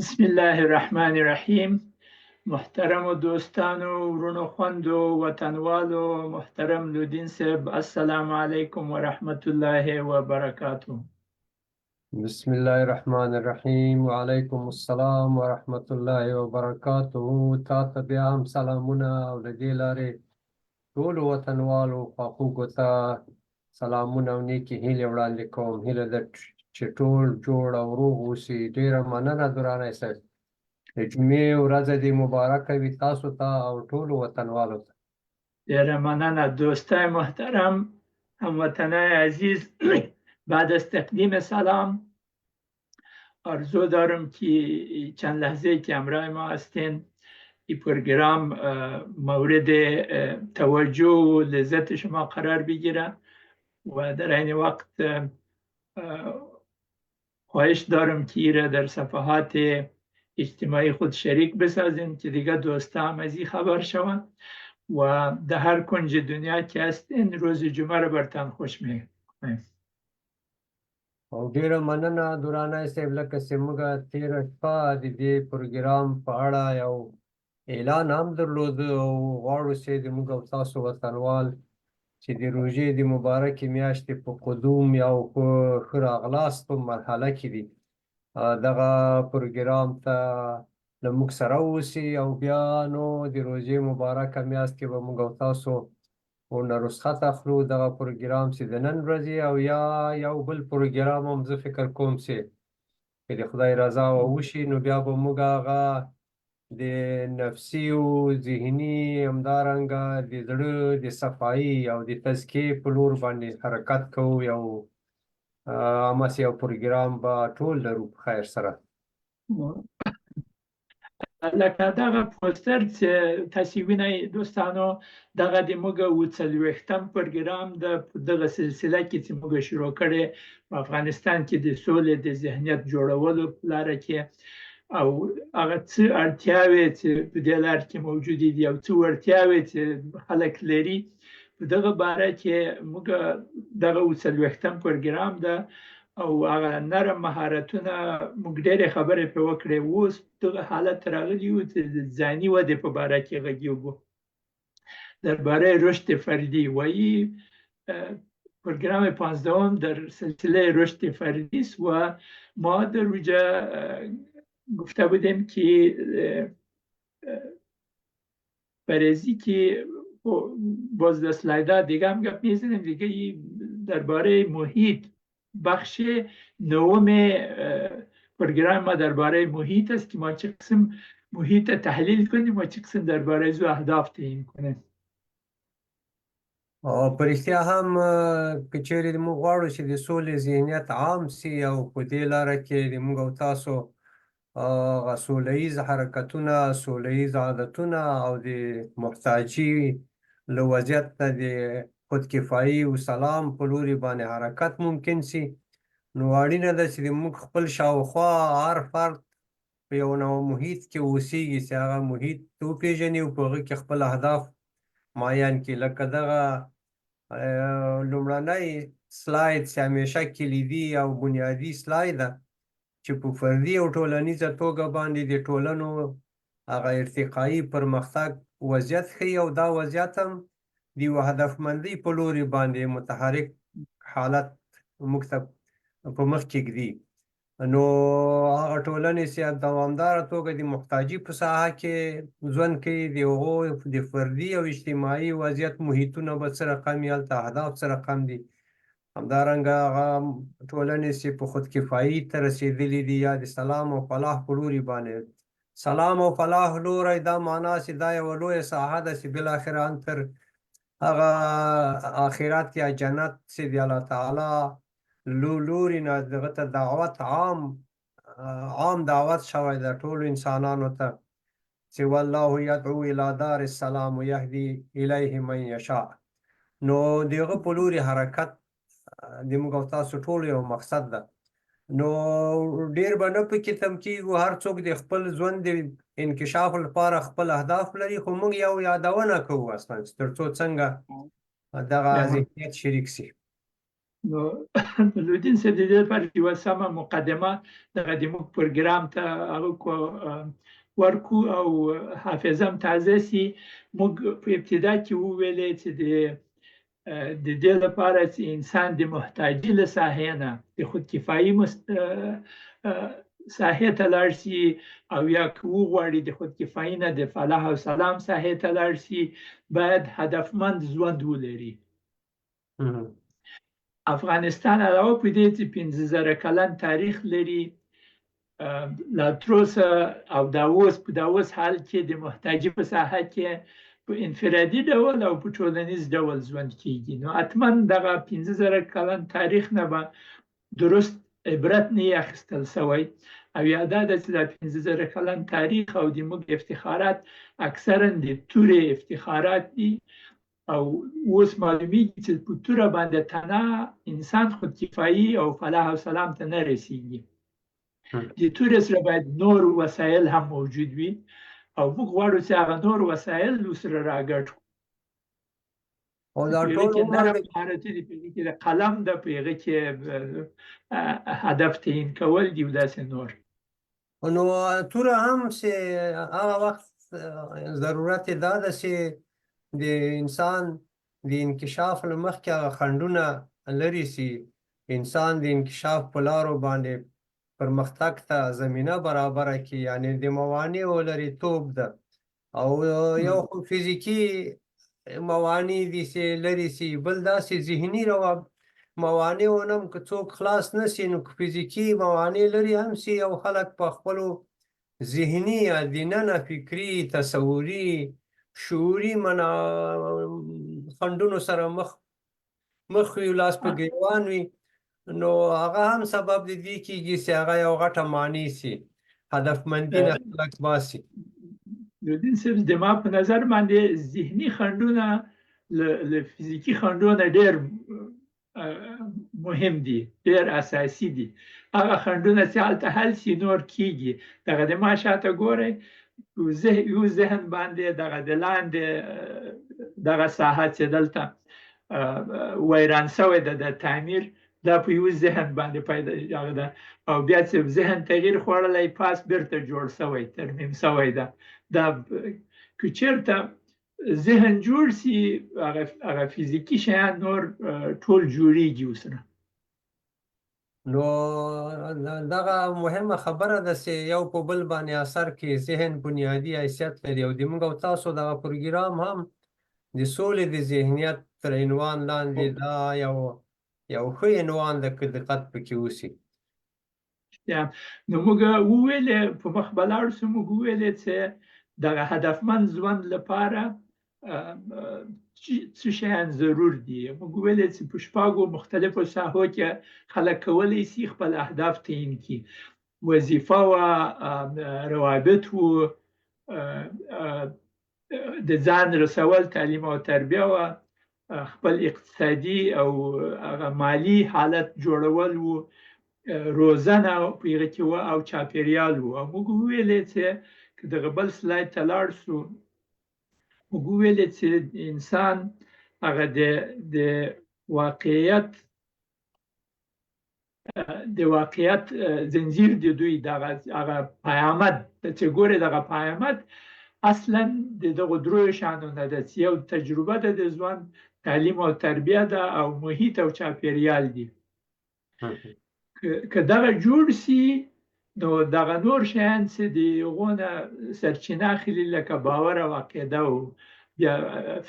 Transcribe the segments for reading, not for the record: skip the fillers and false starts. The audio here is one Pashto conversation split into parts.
بسم الله الرحمن الرحیم. محترم دوستانو، ورونو، خوندو، وطنوالو، محترم لودین صاحب، السلام علیکم ورحمت الله وبرکاته. بسم الله الرحمن الرحیم. وعلیکم السلام ورحمت الله وبرکاته. تا ته بیا هم سلامونه او له دې لارې ټولو وطنوالو خواخوږو ته سلامونه او نیکې هیلې وړاندې کوم. هیله ده چې ټول جوړ او روغ اوسي. ډېره مننه درانی صاحب. د جمعې ورځ دې مبارکه وي تاسو ته او ټولو وطنوالو ته. ډېره مننه دوستای محترم، هموطنای عزیز. بعد از تقدیم سلام، آرزو دارم که چند لحظه که همراه ما هستین، این پروگرام مورد توجه و لذت شما قرار بگیره و در عین وقت خواهش دارم که ایره در صفحات اجتماعی خود شریک بسازین که دیگه دوستا هم از این خبر شوند و در هر کنج دنیا که هستین، روز جمعه رو برتان خوش می. او ډېره مننه درانی صاحب. لکه چې موږ تېره شپه د دې پروګرام په اړه یو اعلان هم درلود او غواړو چې د موږ او تاسو وطنوال چې د روژې د مبارکې میاشتې په قدوم یا په ښه راغلاست په مرحله کې دي، دغه پروګرام ته له موږ سره اوسي. او بیا نو د روژې مبارکه میاشت کې به موږ او تاسو ورنه رخصت اخلو. دغه پروګرام چې د نن ورځې او یا یو بل پروګرام هم زه فکر کوم چې که د خدای رضا وشي، نو بیا به موږ هغه د نفسي او ذهني، همدارنګه د زړه د صفایي او د تزکیې په لور باندې حرکت کوو. یو هماسې یو پروګرام به ټول لرو په خیر سره. لکه دغه پوسټر چې تاسو وینئ دوستانو، دغه د موږ 47م پروګرام د دغه سلسله کې چې موږ شروع کړې په افغانستان کې د سولې د ذهنیت جوړولو په لاره کې، او هغه څه اړتیاوې چې په دې لار کې موجودې دي او څه وړتیاوې چې خلک لري، په دغه باره کې موږ دغه 47م پروګرام ده. او هغه نرم مهارتونه موږ ډېرې خبرې پرې وکړې. اوس دغه حالت راغلی یو چې د ځاني ودې په باره کې غږېږو، درباره رشد فردی. و این پروگرام 15 در سلسله رشد فردی است و ما در اونجا گفته بودیم که برازی که باز در اسلایدها دیگه هم گپ میزنیم دیگه. درباره محیط، بخش نوم پروگرام ما درباره محیط است که ما چه قسم محیط تحلیل کنیم و چه قسم درباره زو اهداف تعیین کنیم. او په رښتیا هم که چیرې موږ غواړو چې د سولې ذهنیت عام سي او په دې لاره کې د موږ او تاسو هغه سوله ییز حرکتونه، سوله ییز عادتونه او د محتاجي له وضعیت نه د خودکفایي او سلام په لوري باندې حرکت ممکن سي، نو اړینه ده چې د موږ خپل شاوخوا هر فرد په یو نوع محیط کې اوسیږي چې هغه محیط وپېژني او په هغه کې خپل اهداف معین کړي. لکه دغه لومړنی سلاید چې همیشه کلیدي او بنیادي سلاید ده چې په فردي او ټولنیزه توګه باندې د ټولنو هغه ارتقایي پرمختګ وضعیت ښيي او دا وضعیت هم د یوه هدفمندۍ په لوري باندې متحرک حالت موږ ته په مخ کې ږدي. نو هغه ټولنې چې دوامداره توګه د محتاجي په ساحه کې ژوند کوي، د هغو د فردي او اجتماعي وضعیت محیطونه به څه رقم وي، هلته اهداف څه رقم دي. همدارنګه هغه ټولنې چې په خودکفایي ته رسېدلي دي یا د سلام او فلاح په لوري باندې، سلام او فلاح لوری دا معنا چې دا یوه لویه ساحه ده چې بالاخره ان تر هغه آخرت یا جنت چې د الله تعالی لوري نه دغه ته دعوت عام عام دعوت شوی ده ټولو انسانانو ته چې والله یدعو الی دار السلام یهدی الیه من یشاء، نو د هغه په لوري حرکت د موږ او تاسو ټولو یو مقصد ده. نو ډیر به نه پکې تم کیږو. هر څوک د خپل ژوند د انکشاف لپاره خپل اهداف لري، خو موږ یو یادونه کوو اصلا چې تر څو څنګه دغه ذهنیت شریک سي. نو لودین صاحب د دې لپاره چې یوه سمه مقدمه دغه د موږ پروګرام ته هغه ورکو او حافظه هم تازه سي، موږ په ابتدا کې وویلې چې د دې لپاره چې انسان د محتاجي له ساحې نه د خودکفایي ساحې ته لاړ سي، او یا که وغواړي د خودکفایي نه د فلاح او سلام ساحې ته لاړ سي، باید هدفمند ژوند ولري. افغانستان علاوه په دې چې 5000 کلن تاریخ لري، لا تر اوسه او دا اوس په دا اوس حال کې د محتاجي په ساحه کې په انفرادي ډول او په ټولنیز ډول ژوند کیږي. نو حتما دغه 5000 کلن تاریخ نه به درست عبرت نه اخیستل شوی، او یا دا ده چې دا 5000 کلن تاریخ او د موږ افتخارات اکثرا د تورې افتخارات دي، او اوس معلومیږي چې په توره باندې تنها انسان خودکفایي او فلاح او سلام ته نه رسیږي. د تورې سره باید نور وسایل هم موجود وي، او موږ غواړو چې هغه نور وسایل سره راګډ کړو. او دا ټول کې نرم مهارتونه دي، په هغې کې د قلم ده، په هغه کې هدف تعین کول دي او داسې نور. نو توره هم چې هغه وخت ضرورت یې دا ده چې د انسان د انکشاف له مخکې هغه خنډونه لرې سي، انسان د انکشاف په لارو باندې پرمختګ ته زمینه برابره کړي، یعنې د موانعو لرېتوب ده. او یو خو فزیکي موانع دي چې لرې سي، بل داسې ذهني موانعو نه هم که څوک خلاص نه سي، نو که فزیکي موانع لرې هم سي، او خلک په خپلو ذهني یا دننه فکري، تصوري، شعوري خنډونو سره مخ وي، لاس په ګریوان وي، نو هغه هم سبب د دې کېږي چې هغه یو غټه معنی سي، هدفمندي نه خلک باسي. لودین صاحب، د ما په نظر باندې ذهني خنډونه له فزیکي خنډونه ډېر مهم دي، ډېر اساسي دي. هغه خنډونه چې هلته حل سي نور کېږي. دغه د ما شاته ګورئ، یو ذهن باندې دغه د لاندې دغه ساحه چې دلته ویران سوی ده د تعمیر، دا په یو ذهن باندې پیدا هغه ده، او بیا چې ذهن تغییر خوړلی پاس بیرته جوړ سوی، ترمیم سوی ده. دا که چېرته ذهن جوړ سي، هغه فزیکي شیان نور ټول جوړیږي ورسره. نو دغه مهمه خبره ده چې یو په بل باندې اثر کې ذهن بنیادي حیثیت لري، او د موږ او تاسو دغه پروګرام هم د سولې د ذهنیت تر عنوان لاندې دا یو ښه عنوان ده که دقت پکې وسي. نو موږ وویلې په مخ به لاړ سو، موږ وویلې چې دغه هدفمند ژوند لپاره څه شیان ضرور دي. موږ وویلې چې په شپږو مختلفو ساحو کې خلک کولی سي خپل اهداف تعین کړي. وظیفه وه، روابط وو، د ځان رسول، تعلیم او تربیه وه، خپل اقتصادي او هغه مالي حالت جوړول وو، روزنه په هغه کې وه، او چاپېریال وو. او موږ وویلې چې که دغه بل سلاید ته لاړ سو، موږ وویلې چې انسان هغه د واقعیت، د واقعیت زنجیر د دوی دغه هغه پیامد چې ګورې، دغه پیامد اصلا د دغو دریو شیانو نه ده چې یو تجربه ده د ژوند، تعلیم او تربیه ده، او محیط او چاپېریال دي. که دغه جوړ سي، نو دغه نور شیان چې د هغو نه سرچینه اخلي، لکه باور او عقیده او بیا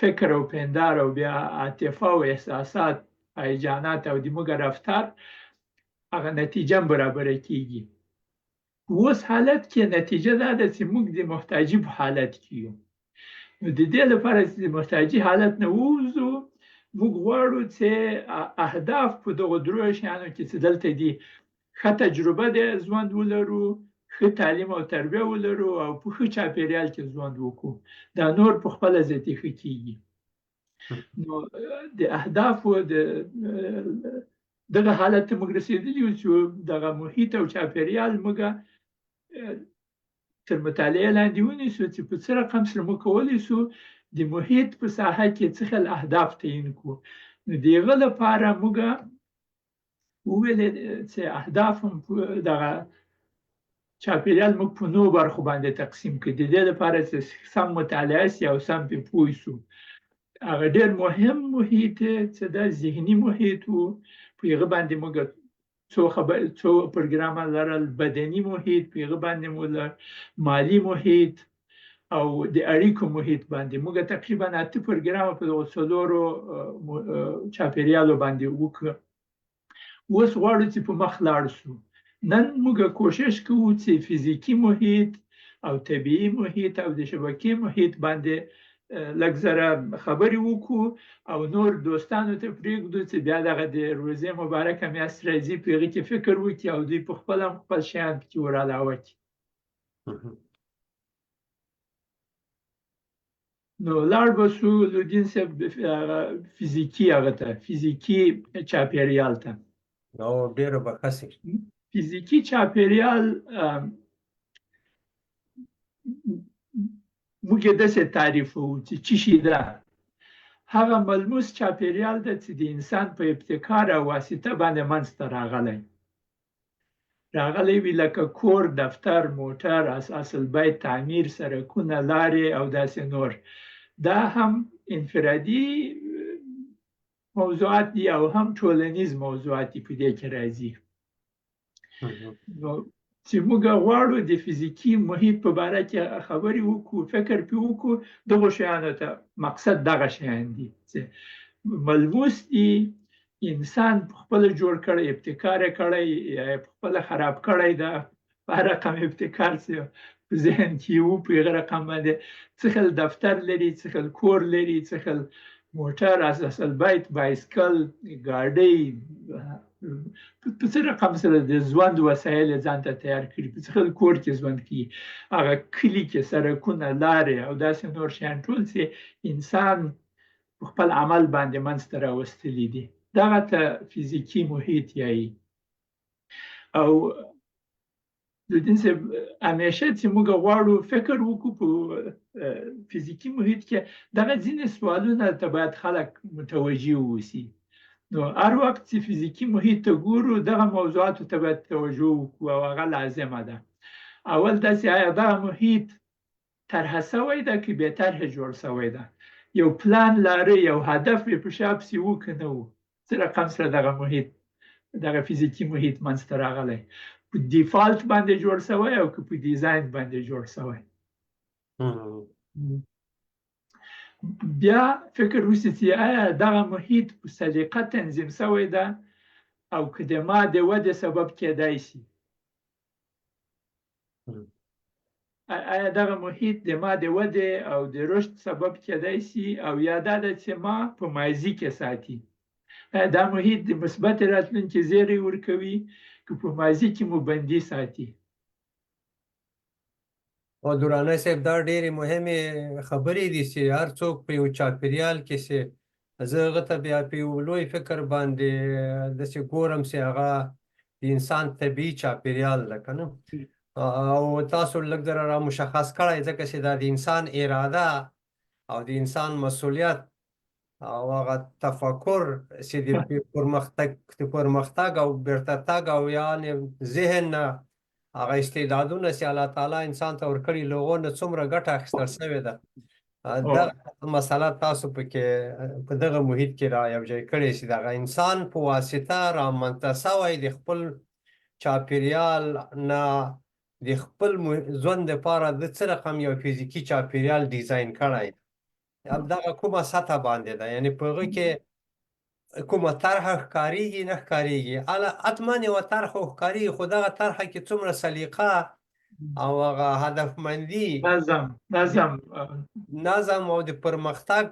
فکر او پندار او بیا عاطفه او احساسات، هیجانات او د موږ رفتار، هغه نتیجه هم برابره کیږي. اوس حالت کې نتیجه دا ده چې موږ د محتاجي په حالت کې یو. نو د دې لپاره چې د محتاجي حالت نه ووځو، موږ غواړو چې اهداف په دغو دریو شیانو کې چې دلته دي، ښه تجربه د ژوند ولرو، ښه تعلیم او تربیه ولرو، او په ښه چاپېریال کې ژوند وکړو. دا نور په خپله ذاتي ښه کیږي. نو د اهدافو د دغه حالت ته موږ رسېدلي یو چې دغه محیط او چاپېریال موږ تر مطالعې لاندې ونیسو چې په څه رقم سره موږ کولی سو د محیط په ساحه کې څه خل اهداف تعین کړو. نو د هغه لپاره موږ وویلې چې اهداف هم دغه چاپیریال موږ په نو برخو باندې تقسیم کړي، د دې لپاره چې سم مطالعه سي او سم پرې پوه سو. هغه ډېر مهم محیط چې دا ذهني محیط و، په هغه باندې موږ څو پروګرامه لرل، بدني محیط په هغه باندې مو مالي محیط او د اړیکو محیط باندې موږ تقریبا 8 پروګرامه په دغو 4 چاپیریالو باندې وکړو. اوس غواړو چې په مخ لاړ سو. نن موږ کوشش کوو چې فزیکي محیط او طبیعي محیط او د شبکې محیط باندې لږ ذره خبرې وکړو او نور دوستانو ته پرېږدو چې بیا دغه د روزې مبارکه میاشت راځي، په هغې کې فکر وکړي او دوی په خپله هم خپل شیان پکې ورعلاوه کړي. نو لاړ به سو لودین صاحب فزیکي هغه ته، فزیکي چاپېریال ته. نو ډېره به ښه سي. فزیکي چاپېریال موږ یې داسې تعریفوو چې څه شي ده؟ هغه ملموس چاپېریال ده چې د انسان په ابتکار او واسطه باندې منځته راغلی وي، لکه کور، دفتر، موټر، اساس البیت، تعمیر، سرکونه، لارې او داسې نور. دا هم انفرادي موضوعات دي او هم ټولنیز موضوعات دي په دې کې راځي. نو چې موږ غواړو د فزیکي محیط په باره کې خبرې وکړو، فکر پرې وکړو، دغو شیانو ته مقصد دغه شیان دي چې ملموس دي، انسان په خپله جوړ کړی، ابتکار یې کړی یا یې په خپله خراب کړی ده. په هر رقم ابتکار چې په ذهن کې وو، په هغه رقم باندې څه خل دفتر لري، څه خل کور لري، څه خل موټر، اساس البیت، بایسکل، ګاډۍ، په څه رقم سره د ژوند وسایل یې ځان ته تیار کړي، په څه خل کور کې ژوند کوي، هغه کلي کې سرکونه، لارې او داسې نور شیان ټول چې انسان په خپل عمل باندې منځته راوستلي دي، دغه ته فزیکي محیط یایي. او لودین صاحب همیشه چې موږ غواړو فکر وکړو په فزیکي محیط کې، دغه ځینې سوالونه ته باید خلک متوجه اوسي. نو هر وخت چې فزیکي محیط ته ګورو، دغه موضوعاتو ته باید توجه وکړو او هغه لازمه ده. اول داسې، آیا دغه محیط طرحه سوی ده که بې طرحې جوړ سوی ده؟ یو پلان لري، یو هدف یې په شا پسې و که نه و؟ څه رقم سره دغه محیط، دغه فزیکي محیط منځته راغلی؟ په default باندې جوړ سوی او که په design باندې جوړ سوی؟ بیا فکر وشي چې آیا دغه محیط په سلیقه تنظیم سوی ده او که د ما د ودې سبب کېدای شي؟ آیا دغه محیط د ما د ودې او د رشد سبب کېدای شي او یا دا ده چې ما په ماضي کې ساتي؟ آیا دا محیط د مثبت راتلونکي زیری ورکوي که په ماضي کې مو بندي ساتي؟ او درانه صاحب، دا ډېرې مهمې خبرې دي چې هر څوک په یو چاپېریال کې چې زه هغه ته بیا په یو لوی فکر باندې داسې ګورم چې هغه د انسان طبیعي چاپېریال ده که نه، او تاسو لږ ذره را مشخص کړی، ځکه چې دا د انسان اراده او د انسان مسؤلیت او هغه تفکر چې د پرمختګ او بیرته تګ او یعنې ذهن نه هغه استعدادونه چې الله تعالی انسان ته ورکړي، له هغو نه څومره ګټه اخیستل شوې ده، دغه مسله تاسو پکې په دغه محیط کې را یو ځای کړی چې دغه انسان په واسطه رامنځته شوی د خپل چاپیریال نه د خپل ژوند لپاره د څه رقم یو فزیکي چاپیریال ډیزاین کړی، دغه کومه سطح باندې ده، یعنې په هغه کې کومه طرحه ښکارېږي نه ښکارېږي؟ حتما یوه طرحه ښکارېږي، خو دغه طرحه کې څومره سلیقه او هغه هدفمندي، نظم او د پرمختګ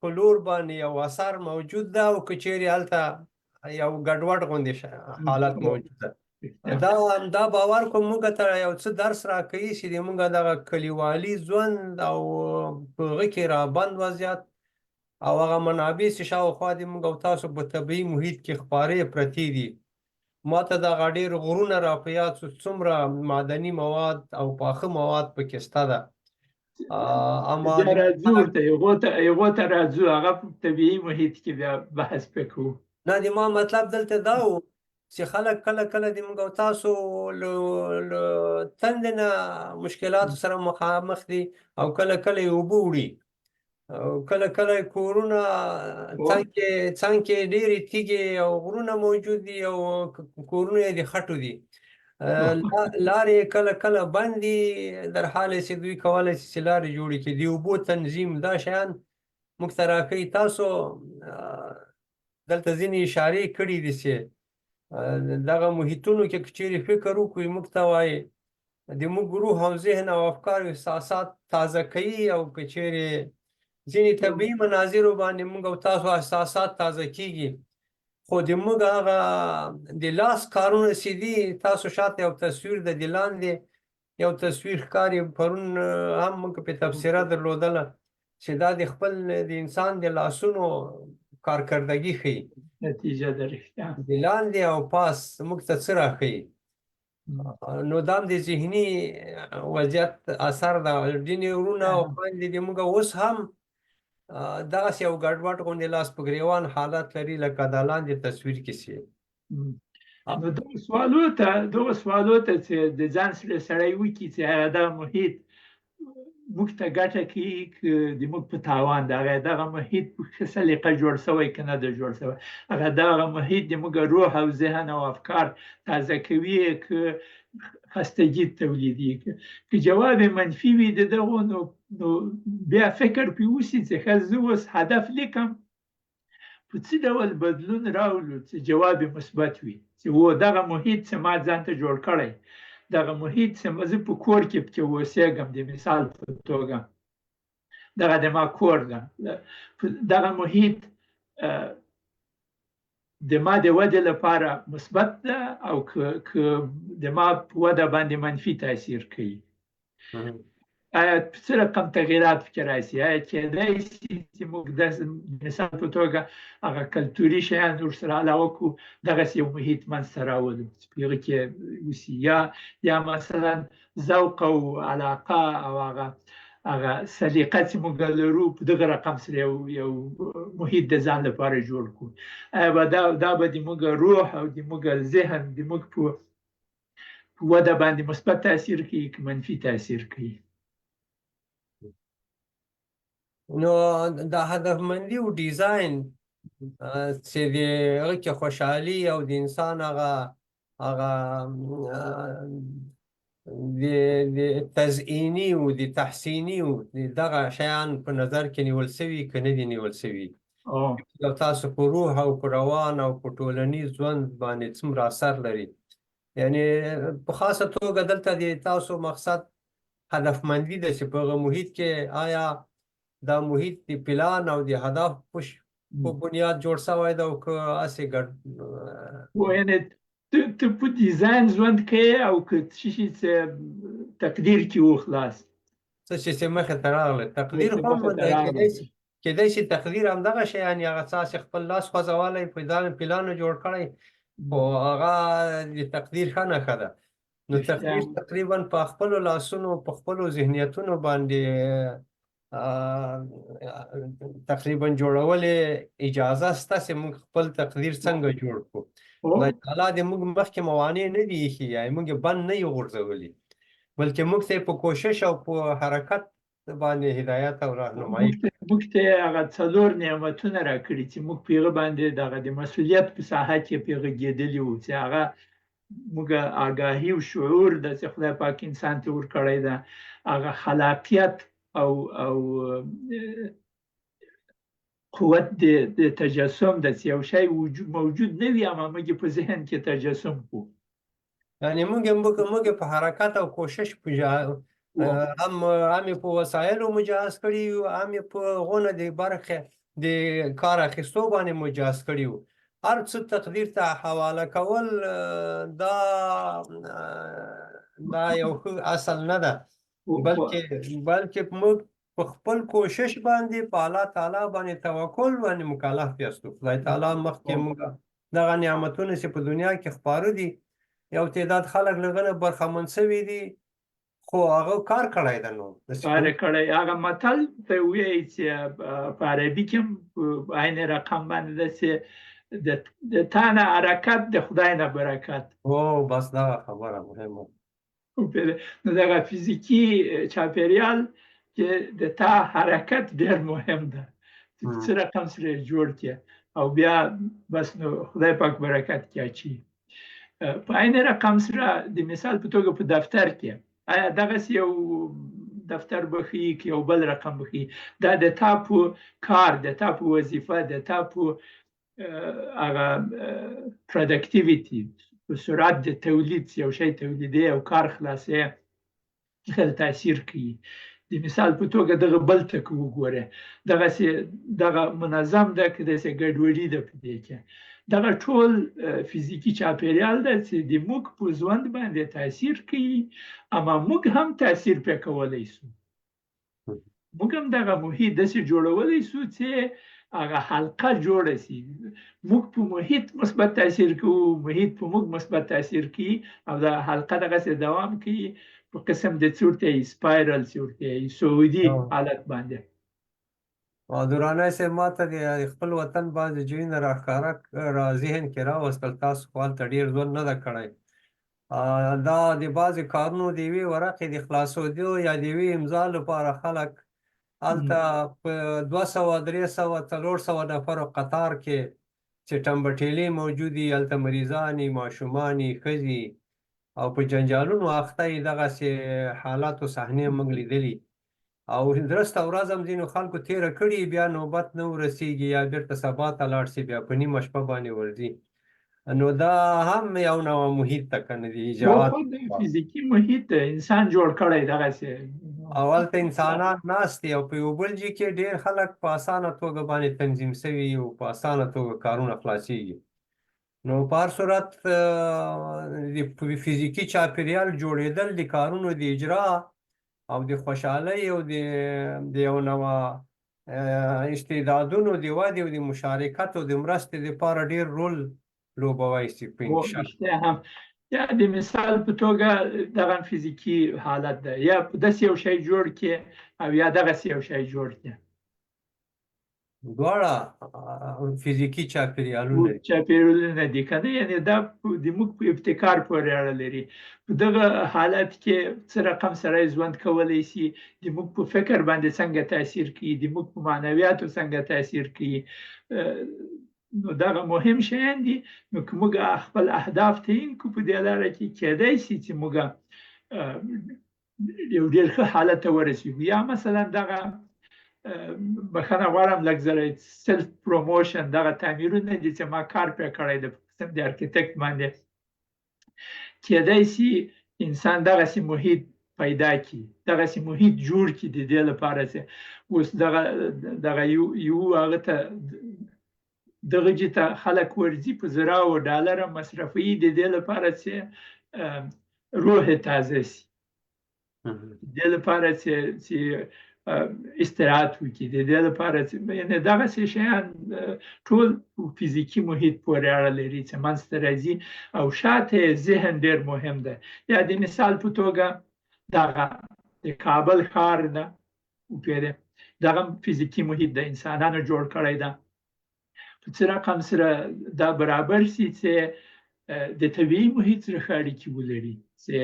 په لور باندې یو اثر موجود ده، او که چیرې هلته یو ګډوډ غوندې حالت موجود ده. دا باور کوم موږ ته یو څه درس راکوي چې د موږ دغه کلیوالي ژوند او په هغه کې رابند وضعیت او هغه منابع چې شاوخوا دي موږ او تاسو په طبیعي محیط کې خپارې پرتې دي. ما ته دغه ډېر غرونه را په یاد شو، څومره معدني مواد او پاخه مواد پکې شته ده. اما راځو ورته، هغو ته راځو، هغه په طبیعي محیط کې بیا بحث پرې کوو. نه، د ما مطلب دلته دا و چې خلک کله کله د موږ او تاسو له تندې نه مشکلاتو سره مخامخ دي، او کله کله یې اوبه وړي، او کله کله کورونه څنګ کې ډېرې تیږې او غرونه موجود دي، او کورونه یې د خټو دي، لارې یې کله کله بند دي، در حال چې دوی کولی شي چې لارې جوړې کړي. د اوبو تنظیم دا شیان موږ ته راښیي. تاسو دلته ځینې اشارې کړې دي چې دغه محیطونو کې که چیرې فکر وکړو، موږ ته وایي د موږ روح او ذهن او افکار او احساسات تازه کوي، او که چیرې ځینې طبیعي مناظرو باندې موږ او تاسو احساسات تازه کیږي، خو د موږ هغه د لاس کارونه چې دي، تاسو شاته یو تصویر د دې لاندې یو تصویر ښکاري، پرون هم موږ په تبصره درلودله چې دا د خپل د انسان د لاسونو کارکردګي ښیي، نتیجه ده رښتیا. د لاندې او پاس موږ ته څه راښیي. نو دا هم د ذهني وضعیت اثر ده. ځینې وروڼه او خویندې د موږ اوس هم دغسې یو ګډوډ غوندې لاس په ګریوان حالت لري، لکه دا لاندې تصویر کې چې. نو دغو سوالو ته چې د ځان سره سړی وکړي چې آیا دا محیط موږ ته ګټه کوي که د موږ په تاوان ده، هغه دغه محیط په ښه سلیقه جوړ شوی که نه ده جوړ شوی، هغه دغه محیط د موږ روح او ذهن او افکار تازه کوي که خستګي تولیدي، که جواب یې منفي وي د دغو، نو بیا فکر پرې وشي چې ښه زه اوس هدف لیکم په څه ډول بدلون راولو چې جواب یې مثبت وي، چې و دغه محیط چې ما ځان ته جوړ کړی، دغه محیط چې زه په کور کې پکې اوسېږم، د مثال په توګه دغه د ما کور ده، دغه محیط د ما د ودې لپاره مثبت ده او که د ما په وده باندې منفي تاثیر کوي، آیا څه رقم تغییرات پکې راشي؟ آیا کېدای شي چې موږ د مثال په توګه هغه کلتوري شیان ورسره علاوه کړو، دغسې یو محیط منځته راولو چې په هغه کې وشي، یا مثلا ذوق او علاقه او هغه سلیقه چې موږ لرو په دغه رقم سره یو محیط د ځان لپاره جوړ کړو، آیا به دا به د موږ روح او د موږ ذهن د موږ په وده باندې مثبت تاثیر کوي که منفي تاثیر کوي؟ نو د هدفمندي او ډیزاین چې د هغه کې خوشحالي او د انسان هغه هغه د تزئیني او د تحسیني او دغه شیان په نظر کې نیول سوي که نه دي نیول سوي، او تاسو په روح او په روان او په ټولنیز ژوند باندې څومره اثر لري. یعنی په خاصه توګه دلته د تاسو مقصد هدفمندي ده چې په هغه محیط کې آیا دا محیط د پلان او د هدف په بنیاد جوړ سوی ده او که هسې ګډ؟ یعنی ته په ډیزاین ژوند کوې او که څه شي چې تقدیر کې و خلاص، څه چې مخې ته راغله تقدیر هم کېدای شي تقدیر همدغه شی، یعنې هغه څه چې خپل لاس خوځولی په ځان پلانو جوړ کړی، خو هغه د تقدیر ښه نښه ده. نو تقدیر تقریبا په خپلو لاسونو په خپلو ذهنیتونو باندې تقریبا جوړولې اجازه سته چې موږ خپل تقدیر څنګه جوړ کړو. خدای تعالی د موږ مخکې موانع نه دي ایښي، یعنې موږ یې بند نه یو غورځولي، بلکې موږ ته په کوشش او په حرکت باندې هدایت او راهنمایي. موږ ته هغه څلور نعمتونه راکړي چې موږ په هغه باندې دغه د مسؤلیت په ساحه کې پرې غږېدلي وو، چې هغه موږ آګاهي او شعور ده چې خدای پاک انسان ته ورکړی ده، هغه خلاقیت او او قوت د تجسم ده چې یو شی موجود نه وي اما موږ په ذهن کې تجسم کړو. یعنې موږ په حرکت او کوشش هم یې په وسایلو مجهز کړي یو، هم یې په غونه د برخې د کار اخیستو باندې مجهز کړي یو. هر څه تقدیر ته حواله کول دا دا یو ښه اصل نه ده، بلکې موږ په خپل کوشش باندې په الله تعالی باندې توکل باندې مکلف یاستو. خدای تعالی مخکې موږ دغه نعمتونه چې په دنیا کې خپاره دي، یو تعداد خلک له هغه نه برخمن سوي دي، خو هغه کار کړی ده. نو کار کړی، هغه متل ته وایي چې په عربي کې هم په عین رقم باندې ده چې د تا نه حرکت، د خدای نه برکت. او بس دا خبره مهمه. نو دغه فزیکي چاپیریال کې د تا حرکت ډېر مهم ده، چې څه رقم سره جوړ کړې او بیا بس نو خدای پاک برکت کې اچي. په عین رقم سره د مثال په توګه په دفتر کې، آیا دغسې یو دفتر به ښه وي که یو بل رقم به ښه وي؟ دا د تا په کار، د تا په وظیفه، د تا په هغه productivity، په سرعت د تولید، یو شی تولیدې او کار خلاصې خپل تاثیر کوي. د مثال په توګه دغه بل ته که وګورې، دغسې دغه منظم ده که داسې ګډوډي ده په دې کې. دغه ټول فزیکي چاپیریال ده چې د موږ په ژوند باندې تاثیر کوي، اما موږ هم تاثیر پرې کولی شو. موږ هم دغه محیط داسې جوړولی شو چې هغه حلقه جوړه شي. موږ په محیط مثبت تاثیر کوو، محیط په موږ مثبت تاثیر کوي، او دا حلقه دغسې دوام کوي په قسم د څه ورته وایي، spiral چې ورته وایي، صعودي حالت باندې. درانی صاحب، ما ته د خپل وطن بعضې ځایونه راښکاره را ذهن کې راوستل. تاسو خو هلته ډېر ژوند نه ده کړی. دا د بعضې کارونو د یوې ورقې د خلاصېدو یا د یوې امضا لپاره خلک هلته په 200، 300، 400 نفرو قطار کې چې ټمبټېلې موجودي، هلته مریضانې، ماشومانې، ښځې او په جنجالونو اخته یې. دغسې حالاتو صحنې موږ لیدلي او درسته ورځ هم ځینو خلکو تېره کړي، بیا نوبت نه ورسیږي یا بیرته سبا ته لاړ سي، بیا په نیمه شپه باندې ورځي. نو دا هم یو نوع محیط ته که نه دی ایجاد فزیکي محیط انسان جوړ کړی دغسې. او هلته انسانان ناست دي او په یو بل ځای کې ډېر خلک په اسانه توګه باندې تنظیم سوي او په اسانه توګه کارونه خلاصیږي. نو په هر صورت د فزیکي چاپیریال جوړېدل د کارونو د اجرا او د خوشحالۍ او د یو نوع استعدادونو د ودې او د مشارکت او د مرستې لپاره ډېر رول لوبوای سي په انکشاف. هم یا د مثال په توګه دغه فزیکي حالت ده، یا په داسې یو شی جوړ کړي او یا دغسې یو شی جوړ کړي. دواړه فزیکي چاپیریالونه دي. چاپیریالونه دي که نه، یعنې دا د موږ په ابتکار پورې اړه لري. په دغه حالت کې څه رقم سړی ژوند کولی شي، د موږ په فکر باندې څنګه تاثیر کوي، د موږ په معنویاتو څنګه تاثیر کوي، نو دغه مهم شیان دي. نو که موږ خپل اهداف تعین کړو په دې لاره کې، کېدای شي چې موږ یو ډېر ښه حالت ته ورسېږو. یا مثلا دغه بخښنه غواړم لږ ذره self promotion، دغه تعمیرونه دي چې ما کار پرې کړی د قسم د architect باندې، کېدای شي انسان دغسې محیط پیدا کړي، دغسې محیط جوړ کړي د دې لپاره چې اوس دغه یو هغه ته دغه جي ته خلک ورځي په زراو ډالره مصرفوي د دې لپاره چې روح تازه شي، د دې لپاره چې استراحت وکړي، د دې لپاره چې یعنې دغسې شیان ټول فزیکي محیط پورې اړه لري چې منځته راځي، او شاته یې ذهن ډېر مهم ده. یا د مثال په توګه دغه د کابل ښار ده وپېرې، دغه فزیکي محیط د انسانانو جوړ کړی ده، په څه رقم سره دا برابر شي چې د طبیعي محیط سره ښه اړیکې ولري، چې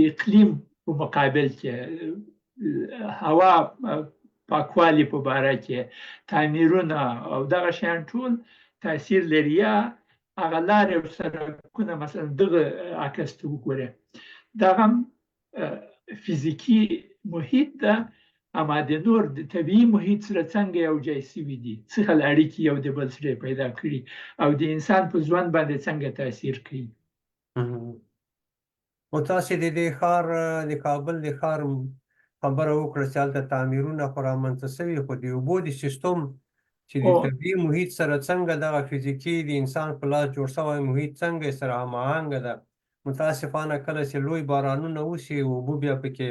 اقلیم په مقابل کې هوا پاکوالي په باره کې تعمیرونه او دغه شیان ټول تاثیر لري. یا هغه لارې او سړکونه مثلا دغه عکس ته وګورې، دغه هم فزیکي محیط ده، اما د نور د طبیعي محیط سره څنګه یو ځای سوي دي، څه خل اړیکې یو د بل سره پیدا کړي او د انسان په ژوند باندې څنګه تاثیر کوي. او تاسې د دې ښار د کابل د ښار خبره وکړه چې هلته تعمیرونه خو رامنځته سوي، خو د اوبو د سیستم چې د طبیعي محیط سره څنګه دغه فزیکي د انسان په لاس جوړ سوی محیط څنګه سره هماهنګه ده، متاسفانه کله چې لوی بارانونه وشي اوبه بیا پکې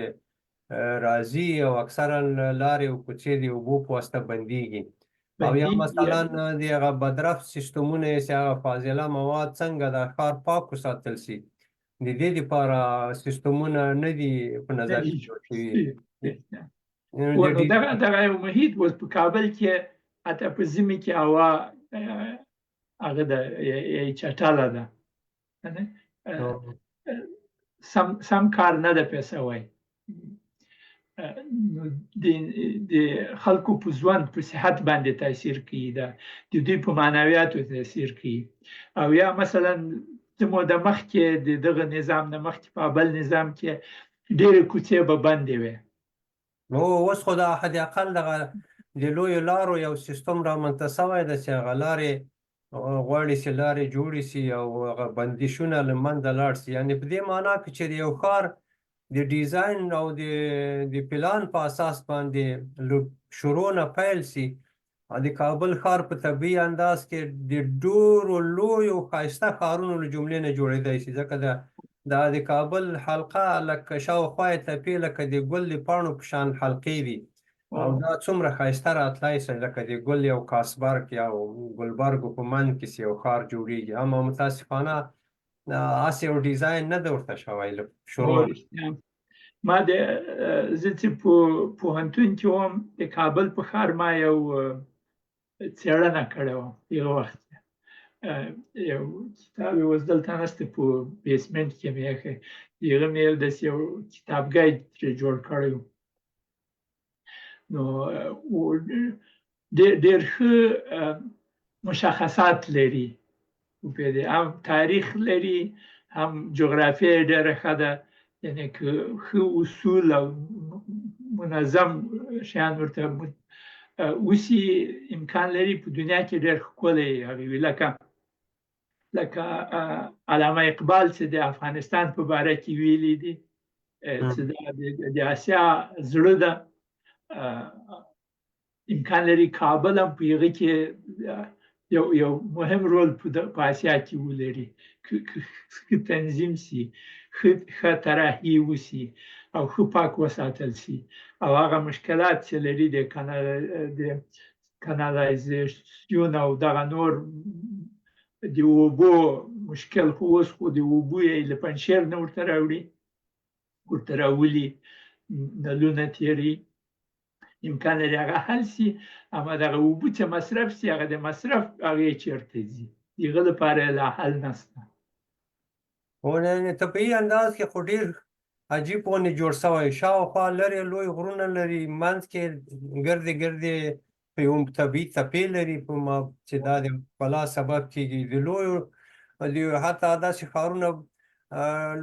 راځي او اکثرا لارې او کوڅې د اوبو په واسطه بندیږي. او یا مثلا د هغه بدرفت سیستمونه چې هغه فاضله مواد څنګه د ښار پاک وساتل سي، د دې لپاره سیستمونه نه دي په نظر کې جوړ شوي. دغه یو محیط اوس په کابل کې حتی په ژمي کې هوا هغه د چټله ده، سم کار نه ده پې سوی. نو د خلکو په ژوند، په صحت باندې تاثیر کوي، د دوی په معنویاتو تاثیر کوي. او یا مثلا څه موده مخکې د دغه نظام نه مخکې په بل نظام کې ډېرې کوڅې به بندې وې. نو اوس خو د حد اقل دغه د لویو لارو یو سیستم رامنځته سوی دی چې هغه لارې غواړي چې لارې جوړې سي او هغه بندشونه له منځه لاړ سي. یعنې په دې معنا که چېرې یو ښار د ډیزاین او د پلان په اساس باندې له شروع نه پیل سي، د کابل ښار په طبیعي انداز کې د ډېرو لویو ښایسته ښارونو له جملې نه جوړېدای شي، ځکه دا د کابل حلقه لکه شاوخوا یې تپې لکه د ګل د پاڼو په شان حلقې دي، او دا څومره ښایسته راتلای شي لکه د ګل یو کاسبرګ یا ګلبرګو په منځ کې چې یو ښار جوړېږي. اما متاسفانه هسې یو ډیزاین نه دی ورته شوی له شروع. ما د زه چې په پوهنتون کې وم، د کابل په ښار ما یو څېړنه کړې وه یو وخت، یو کتاب یې اوس دلته نشته، په basement کې مې ایښی، هغه مې یو داسې یو کتابګی ترې جوړ کړی و. نو ډېر ښه مشخصات لري، هم تاریخ لري، هم جغرافیه یې ډېره ښه ده، یعنې که ښه اصول او منظم شیان ورته وسي، امکان لري په دنیا کې ډېر ښکلی هغه وي. لکه علامه اقبال چې د افغانستان په باره کې ویلي دي چې دا د اسیا زړه ده، امکان لري کابل هم په هغه کې یو مهم رول په اسیا کې ولري، ښه تنظیم سي، ښه طراحي وسي او ښه پاک وساتل سي، او هغه مشکلات چې لري د کانالایزیشن او دغه نور د اوبو مشکل، خو اوس خو د اوبو یې له پنجشیر نه ورته راوړي، ورته راولي، نلونه تېروي، امکان لري هغه حل سي. اما دغه اوبه چې مصرف سي، هغه د مصرف هغې چېرته ځي، د هغه لپاره یې لا حل نشته. هو، یعنې طبیعي انداز کې خو ډېر عجیب غوندې جوړ سوی، شاوخوا لرې لوی غرونه لري، منځ کې ګردې ګردې په یو طبیعي تپې لري، په ما چې دا د ښکلا سبب کېږي. د لویو د حتی داسې ښارونه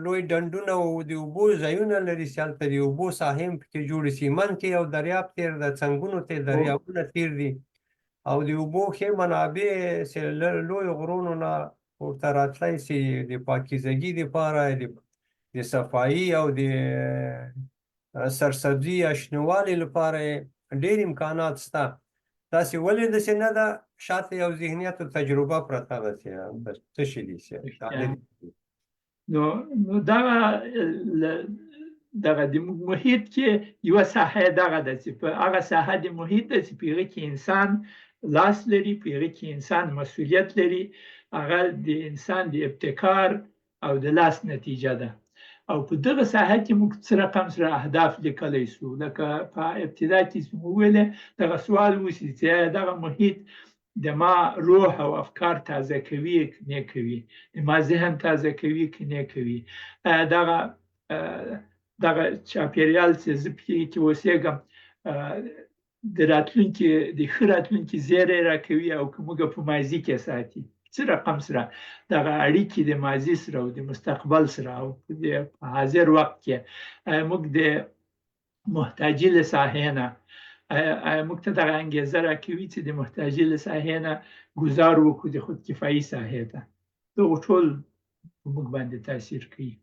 لوی ډنډونه او د اوبو ځایونه لري چې هلته د اوبو ساحې هم پکې جوړې سي. منځ کې یو دریاب تېر ده، څنګونو ته دریابونه تېر دي، او د اوبو ښې منابع چې له لویو غرونو نه ورته راتلی سي، د پاکیزګي دپاره، د صفایي او د سرسبزي یا شنوالي لپاره یې ډېر امکانات سته. داسې ولې داسې نه ده؟ شاته یو ذهنیت او تجربه پرته ده چې څه شي دي چې نو دغه دغه د محیط کې یوه ساحه دغه ده چې په هغه ساحه د محیط ده چې په هغه کې انسان لاس لري، په هغه کې انسان مسؤلیت لري، هغه د انسان د ابتکار او د لاس نتیجه ده. او په دغه ساحه کې موږ څه رقم سره اهداف لیکلی شو، لکه په ابتدا کې چې مو وویلې دغه سوال وشي چې آیا دغه محیط د ما روح او افکار تازه کوي که نه کوي، د ما ذهن تازه کوي که نه کوي، آیا دغه چاپیریال چې زه پکې کې اوسېږم د راتلونکي د ښه راتلونکي زیری راکوي او که موږ په ماضي کې ساتي، څه رقم سره دغه اړیکې د ماضي سره او د مستقبل سره او په حاضر وخت کې آیا موږ د محتاجي له ساحې نه آیا موږ ته دغه انګېزه راکوي چې د محتاجي له ساحې نه ګذار وکړو د خودکفایي ساحې ته، دغو ټول په موږ باندې تاثیر کوي.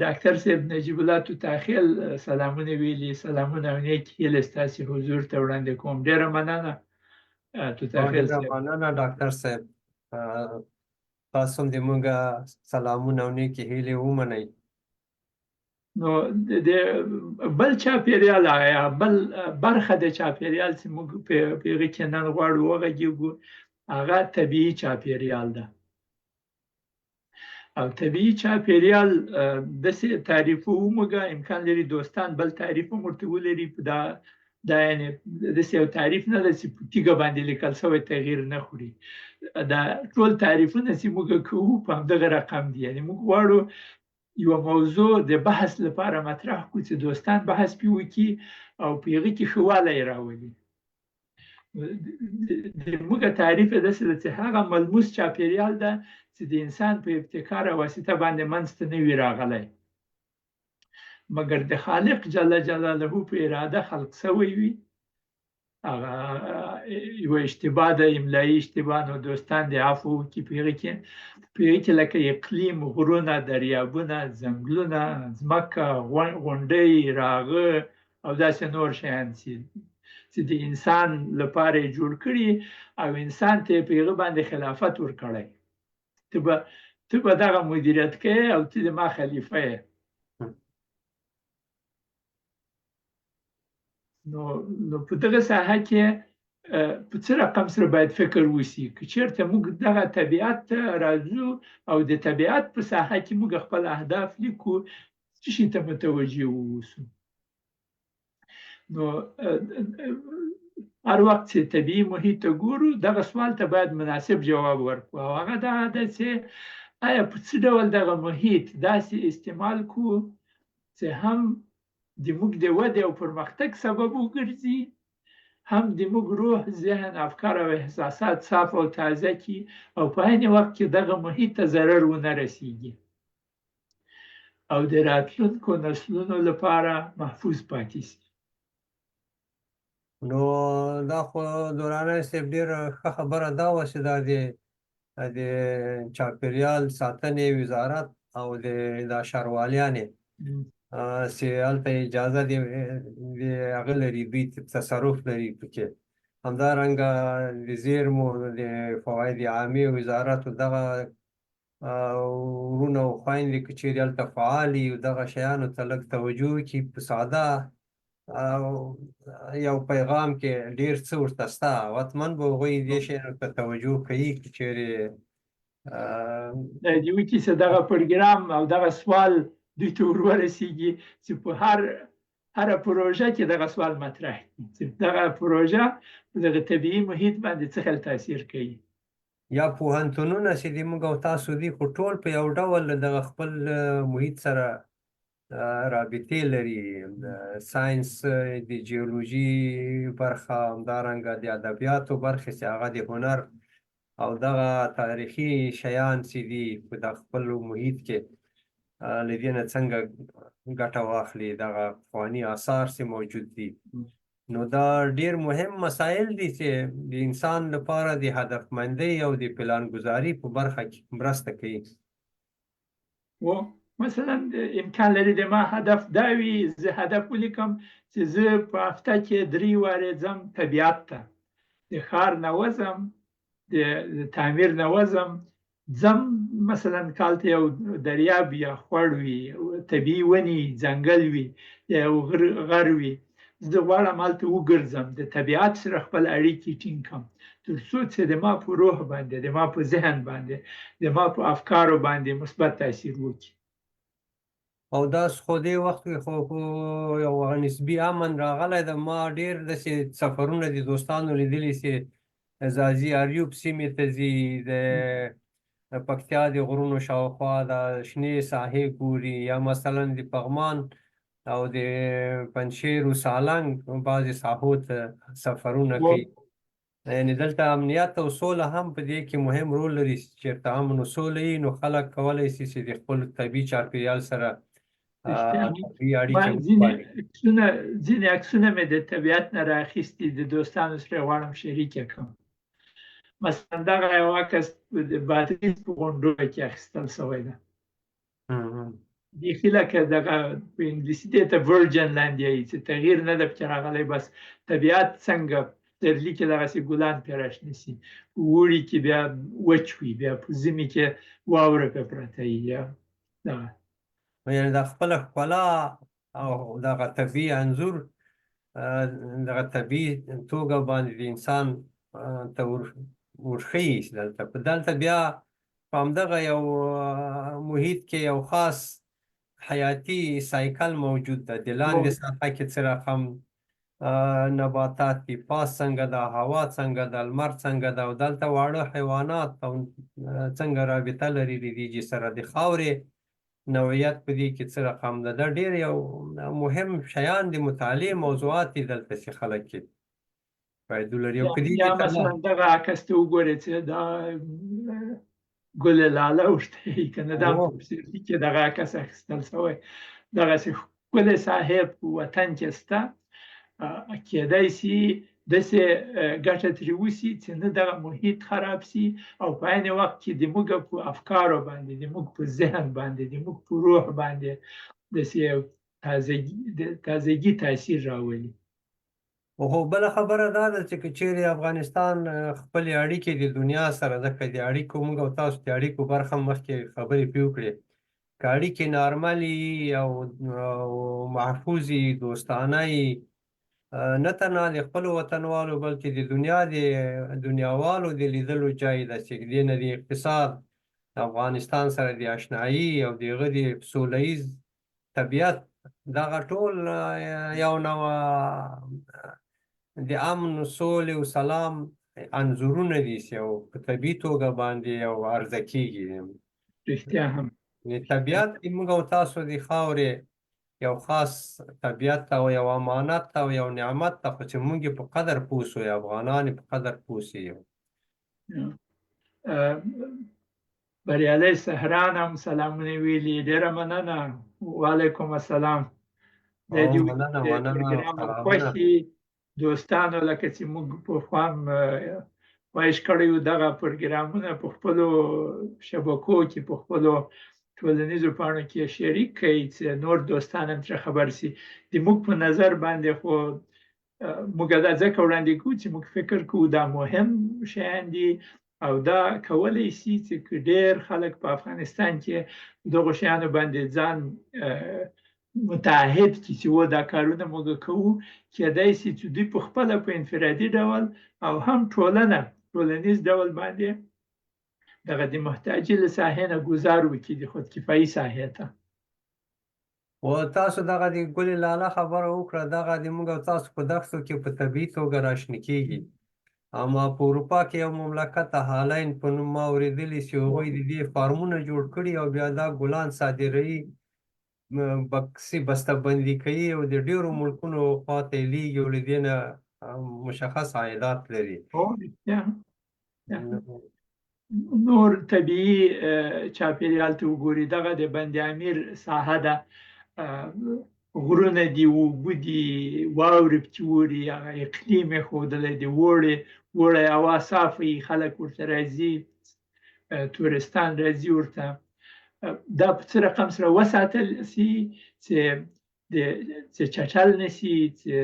ډاکتر صاحب نجیب الله توتاخیل سلامونه ویلي، سلامونه او نیکې هیلې ستاسې حضور ته وړاندې کوم. ډېره مننه توتاخیل ډېره مننه ډاکتر صاحب، تاسو هم د موږ سلامونه او نیکې هیلې ومنئ. نو د بل چاپیریال یا بل برخه د چاپیریال چې موږ په هغه کې نن غواړو وغږېږو، هغه طبیعي چاپیریال ده. او طبیعي چاپیریال داسې تعریفوو موږ، امکان لري دوستان بل تعریف هم ورته ولري، په دا دا یعنې داسې یو تعریف نه ده چې په تیږه باندې لیکل شوی تغییر نه خوري. دا ټول تعریفونه چې موږ کوو په همدغه رقم دي. یعنې موږ غواړو یوه موضوع د بحث لپاره مطرح کړو چې دوستان بحث پرې وکړي او په هغه کې ښه والی راولي. د موږ تعریف یې داسې ده چې هغه ملموس چاپېریال ده چې د انسان په ابتکار او واسطه باندې منځ ته نه وي راغلی، مګر د خالق جل جلاله په اراده خلق شوی وي. هغه یوه اشتباه ده، املایي اشتباه، نو دوستان دې عفو وکړي. په هغې کې لکه اقلیم، غرونه، دریابونه، ځنګلونه، ځمکه، غونډۍ، راغه او داسې نور شیان چې د انسان لپاره یې جوړ کړي او انسان ته یې په هغه باندې خلافت ورکړی. ته به دغه مدیریت کوې او ته د ما خلیفه یې. نو په دغه ساحه کې په څه رقم سره باید فکر وشي؟ که چېرته موږ دغه طبیعت ته راځو او د طبیعت په ساحه کې موږ خپل اهداف لیکو، څه شي ته متوجه واوسو؟ نو هر وخت چې طبیعي محیط ته ګورو، دغه سوال ته باید مناسب جواب ورکړو، او هغه دغه ده چې آیا په څه ډول دغه محیط داسې استعمال کړو چې هم د موږ د ودې او پرمختګ سبب وګرځي، هم د موږ روح، ذهن، افکار او احساسات صاف او تازه کړي، او په عین وخت کې دغه محیط ته ضرر ونه رسیږي او د راتلونکو نسلونو لپاره محفوظ پاتې شي. نو دا خو دوراني صاحب ډېره ښه خبره دا وه چې دا د چاپېریال ساتنې وزارت او د دا ښاروالیانې چې هلته اجازه د هغه لري، دوی تصرف لري پکې. همدارنګه د زیرمو د فواید عامې وزارت دغه وروڼه او خویندې که چېرې هلته فعال وي دغه شیانو ته لږ توجه وکړي، په ساده یو پیغام کې ډېر څه ورته سته او حتما به هغوی دې شیانو ته توجه کوي که چېرې دې وکړي چې دغه پروګرام او دغه سوال دوی ته ور ورسېږي چې په هره پروژه کې دغه سوال مطرح کړي چې دغه پروژه په دغه طبیعي محیط باندې څه خل تاثیر کوي. یا پوهنتونونه چې دي موږ او تاسو دي، خو ټول په یو ډول دغه خپل محیط سره رابطې لري. ساینس د جیولوژي برخه، همدارنګه د ادبیاتو برخې چې هغه د هنر او دغه تاریخي شیان چې دي په د خپل محیط کې له دې نه څنګه ګټه واخلي، دغه پخواني آثار چې موجود دي. نو دا ډیر مهم مسایل دي چې د انسان لپاره د هدفمندۍ او د پلانګذاري په برخه کې مرسته کوي. و مثلا امکان لري د ما هدف دا وي، زه هدف ولیکم چې زه په هفته کې 3 وارې ځم طبیعت ته، د ښار نه وځم، د تعمیر نه وځم، ځم مثلا کال ته یو دریاب یا خوړ وي، طبیعي ونې، ځنګل وي، یو غر وي، زه غواړم هلته وګرځم، د طبیعت سره خپل اړیکې ټینګ کړم، تر څو چې د ما په روح باندې، د ما په ذهن باندې، د ما په افکارو باندې مثبت تاثیر وکړي. او دا خو دې وخت کې خو یو نسبي امن راغلی ده. ما ډېر داسې سفرونه د دوستانو لیدلي چې ځاځي اریوب سیمې ته ځي، د پکتیا د غرونو شاوخوا د شنې ساحې ګوري، یا مثلا د پغمان او د پنجشیر او سالنګ بعضې ساحو ته سفرونه کوي. یعنې دلته امنیت او سوله هم په دې کې مهم رول لري. چې چېرته امن او سوله وي نو خلک کولی شي چې د خپل طبیعي چاپېریال سره طبیعي اړیکې وپالي. ځینې عکسونه مې د طبیعت نه راخیستي، د دوستانو سره غواړم شریک یې کړم. مثلا دغه یو عکس د بادغیس په غونډو کې اخیستل شوی ده. بیخي لکه دغه په انګلیسي دې ته ورجن لاندې وایي چې تغییر نه ده پکې راغلی، بس طبیعت څنګه پسرلي کې دغسې ګلان پرې راشنه شي، په اوړي کې بیا وچ وي، بیا په ژمي کې واوره پرې پرته وي. یا دغه یعنې دا خپله ښکلا او دغه طبیعي انځور دغه طبیعي توګه باندې د انسان ته ورښیي. دلته په دلته بیا په همدغه یو محیط کې یو خاص حیاتي سایکل موجود ده. د لاندې ساحه کې څه رقم نباتات دي، پاس څنګه ده، هوا څنګه ده، لمر څنګه ده، او دلته واړه حیوانات او څنګه رابطه لري د دې جي سره، د خاورې نوعیت په دې کې څه رقم ده. دا ډېر یو مهم شیان د مطالعې موضوعات دي دلته چې خلک یې باید ولري. او که دې یا کې ته مثلا دغه عکس ته وګورې چې دا ګل لاله ورته وایي که نه، دا په پسرلي کې دغه عکس اخیستل شوی. دغسې ښکلې ساحې په وطن کې شته، کېدای شي داسې ګټه ترې وشي چې نه دغه محیط خراب شي او په عین وخت کې د موږ په افکارو باندې، د موږ په ذهن باندې، د موږ په روح باندې داسې یو تازګي تاثیر راولي. خو بله خبره دا ده چې که چیرې افغانستان خپلې اړیکې د دنیا سره، ځکه د اړیکو موږ او تاسو د اړیکو برخه مخکې خبرې پرې وکړې، که اړیکې نارملې او محفوظې، دوستانه یي، نه تنها د خپلو وطنوالو بلکې د دنیا د دنیاوالو د لیدلو جای ده چې دې نه د اقتصاد د افغانستان سره د اشنایي او د هغه د سوله ییز طبیعت دغه ټول یو نوع د امن، سولې او سلام انځورونه دي چې یو په طبیعي توګه باندې یو عرضه کېږي. رښتیا هم د طبیعت موږ او تاسو د خاورې یو خاص طبیعت او یو امانت او یو نعمت ته، خو چې موږ یې په قدر پوه سو، افغانان یې په قدر پوه سي. بریالی سهران هم سلامونه ویلي، ډېره مننه. وعلیکم السلام. د دې پروګرام خوښي دوستانو، لکه چې موږ پخوا هم خواهش کړی و دغه پروګرامونه په خپلو شبکو کې، په خپلو ټولنیزو پاڼو کې شریک کړئ چې نور دوستان هم ترې خبر شي. د موږ په نظر باندې خو موږ دا ځکه وړاندې کوو چې موږ فکر کوو دا مهم شیان دي او دا کولی شي چې که ډېر خلک په افغانستان کې دغو شیانو باندې ځان متعهد کړي چې و دا کارونه موږ کوو، کېدای شي چې دوی په خپله په انفرادي ډول او هم ټولنه ټولنیز ډول باندې دغه د محتاجي له ساحې نه ګذار وکړي د خودکفایي ساحې ته. و تاسو دغه د ګل لاله خبره وکړه، دغه د موږ او تاسو په دښتو کې په طبیعي توګه راشنه کېږي، اما په اروپا کې یو مملکت هالین په نوم ما اورېدلي چې هغوی د دې فارمونه جوړ کړي او بیا دا ګلان صادروي، بکسې بسته بندي کوي او د ډېرو ملکونو خواته یې لېږي او له دې نه مشخص عایدات لري. نور طبیعي چاپېریال ته وګوري، دغه د بند امیر ساحه ده، غرونه دي، اوبه دي، واورې پکې اوري، هغه اقلیم یې ښودلی دی، اوړی اوړی هوا صافه وي، خلک ورته راځي، تورستان راځي ورته. دا په څه رقم سره وساتل سي چې چې چټل نه شي، چې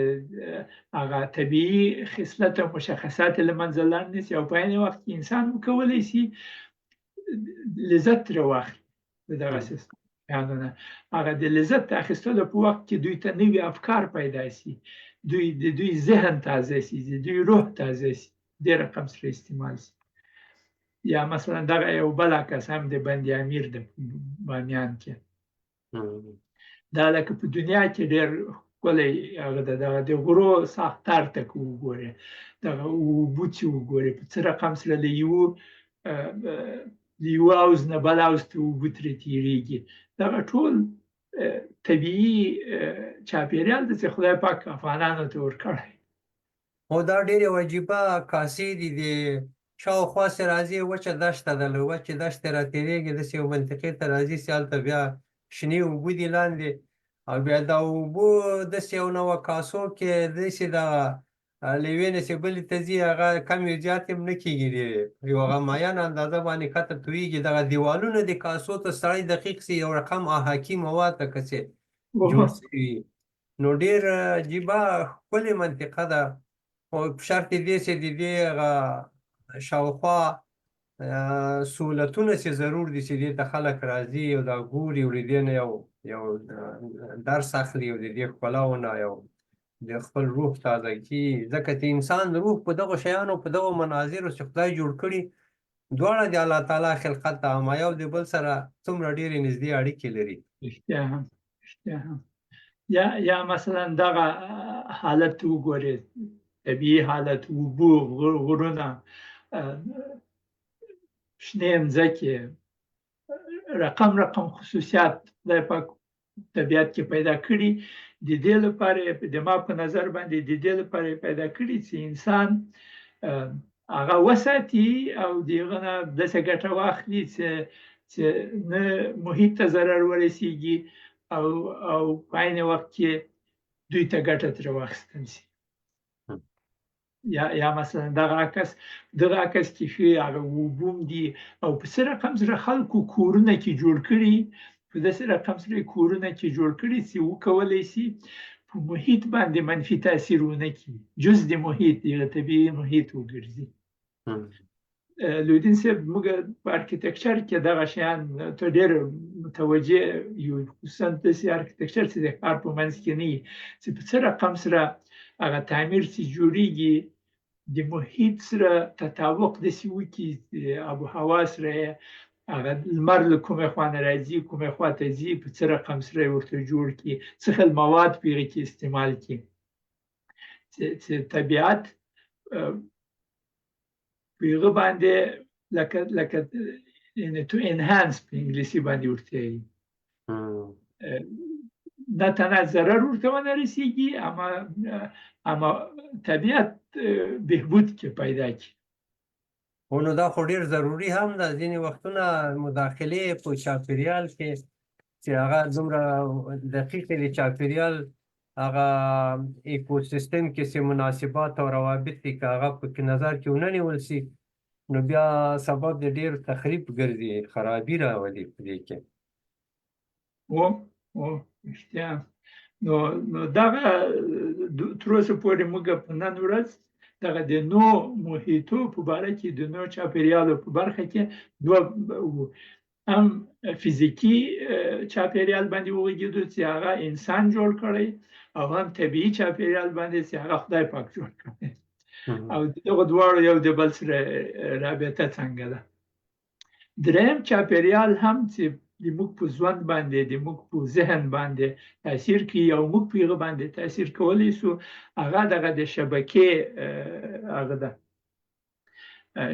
هغه طبیعي خصلت او مشخصات یې له منځه لاړ نه شي او په عین وخت کې انسان وکولی شي لذت ترې واخلي د دغسې شیانو نه. هغه د لذت اخیستلو په وخت کې دوی ته نوي افکار پیدا شي، دوی د دوی ذهن تازه شي، د دوی روح تازه شي، دې رقم سره استعمال شي. یا مثلا دغه یو بل عکس هم د بند امیر د بامیان کې، دا لکه په دنیا کې ډېر ښکلی هغه ده، دغه د غرو ساختار ته که وګورې، دغه اوبه چې وګورې په څه رقم سره له یوه حوض نه بل حوض ته اوبه ترې تېرېږي، دغه ټول طبیعي چاپېریال دی چې خدای پاک افغانانو ته ورکړی. خو دا ډېرې یو عجیبه کاسې دي، د شاوخوا سې راځي وچه دښته ده، له وچې دښتې راتېرېږي داسې یو منطقې ته راځي چې هلته بیا شنې اوبه دي لاندې، او بیا دا اوبه داسې یو نوع کاسو کې داسې دغه له یوې نه چې بلې ته ځي هغه کمې زیاتې هم نه کېږي، ډېرې یو هغه معینه اندازه باندې کښته تویېږي. دغه دیوالونه د کاسو ته سړی دقیق سي یو رقم احاکي مواد لکه چې جوړ سوي، نو ډېر عجیبه ښکلې منطقه ده. خو په شرط دې چې د دې هغه شاوخوا سهولتونه چې ضرور دي چې دې ته خلک راځي او دا ګوري او له دې نه یو یو درس اخلي او د دې ښکلاو نه یو د خپل روح تازه کړي، ځکه چې انسان روح په دغو شیانو په دغو مناظرو چې خدای جوړ کړي دواړه د الله تعالی خلقت ده، اما یو د بل سره څومره ډېرې نږدې اړیکې لري. رښتیا هم، رښتیا هم. یا مثلا دغه حالت وګورئ، طبیعي حالت، اوبو، غرونه، شنې مځکې، رقم رقم خصوصیات خدای پاک طبیعت کې پیدا کړي. د دې لپاره، د ما په نظر باندې، د دې لپاره پیدا کړي چې انسان هغه وساتي او د هغه نه داسې ګټه واخلي چې نه محیط ته ضرر ورسیږي او په عین وخت کې دوی ته ګټه ترې واخیستل شي. یا مثلا دغه عکس کې ښه هغه اوبه هم دي او په څه رقم سره خلکو کورونه کې جوړ کړي، په داسې رقم سره کورونه کې جوړ کړي چې وکولی شي په محیط باندې منفي تاثیر ونه کړي، جز د محیط، د طبیعي محیط وګرځي. لودین صاحب، موږ په architecture کې دغه شیان ته ډېر متوجه یو، خصوصا داسې architecture چې د ښار په منځ کې نه وي، چې په څه رقم سره هغه تعمیر چې جوړیږي د محیط سره تطابق داسې وکړي چې آب و هوا سره، هغه لمر له کومې خوا نه راځي، کومې خوا ته ځي، په څه رقم سره یې ورته جوړ کړي، څه خل مواد په هغې کې استعمال کړي چې طبیعت په هغه باندې لکه یعنی to enhance په انګلیسي باندې ورته وایي، نه تنها ضرر ورته ونه رسیږي، اما طبیعت بهبود کې پیدا کړي. خو نو دا خو ډیر ضروري هم ده. ځینې وختونه مداخلې په چاپیریال کې چې هغه دومره دقیقې د چاپیریال هغه ایکوسیستم کې چې مناسبات او روابط دي، که هغه په نظر کې ونه نیول سي، نو بیا سبب د ډیر تخریب ګرځي، خرابي راولي په دې کې. او رښتیا. نو دغه تر اوسه پورې موږ په نن ورځ دغه د نو محیطو په باره کې، د نو چاپیریالو په برخه کې دوه، هم فزیکی چاپیریال باندې وغږېدو چې هغه انسان جوړ کړی او هم طبیعي چاپیریال باندې چې هغه خدای پاک جوړ کړی، او دغه دواړو یو د بل سره رابطه څنګه ده. دریم چاپیریال هم چې د موږ په ژوند باندې، د موږ په ذهن باندې تاثیر کوي او موږ په هغه باندې تاثیر کولی شو، هغه دغه د شبکې هغه ده،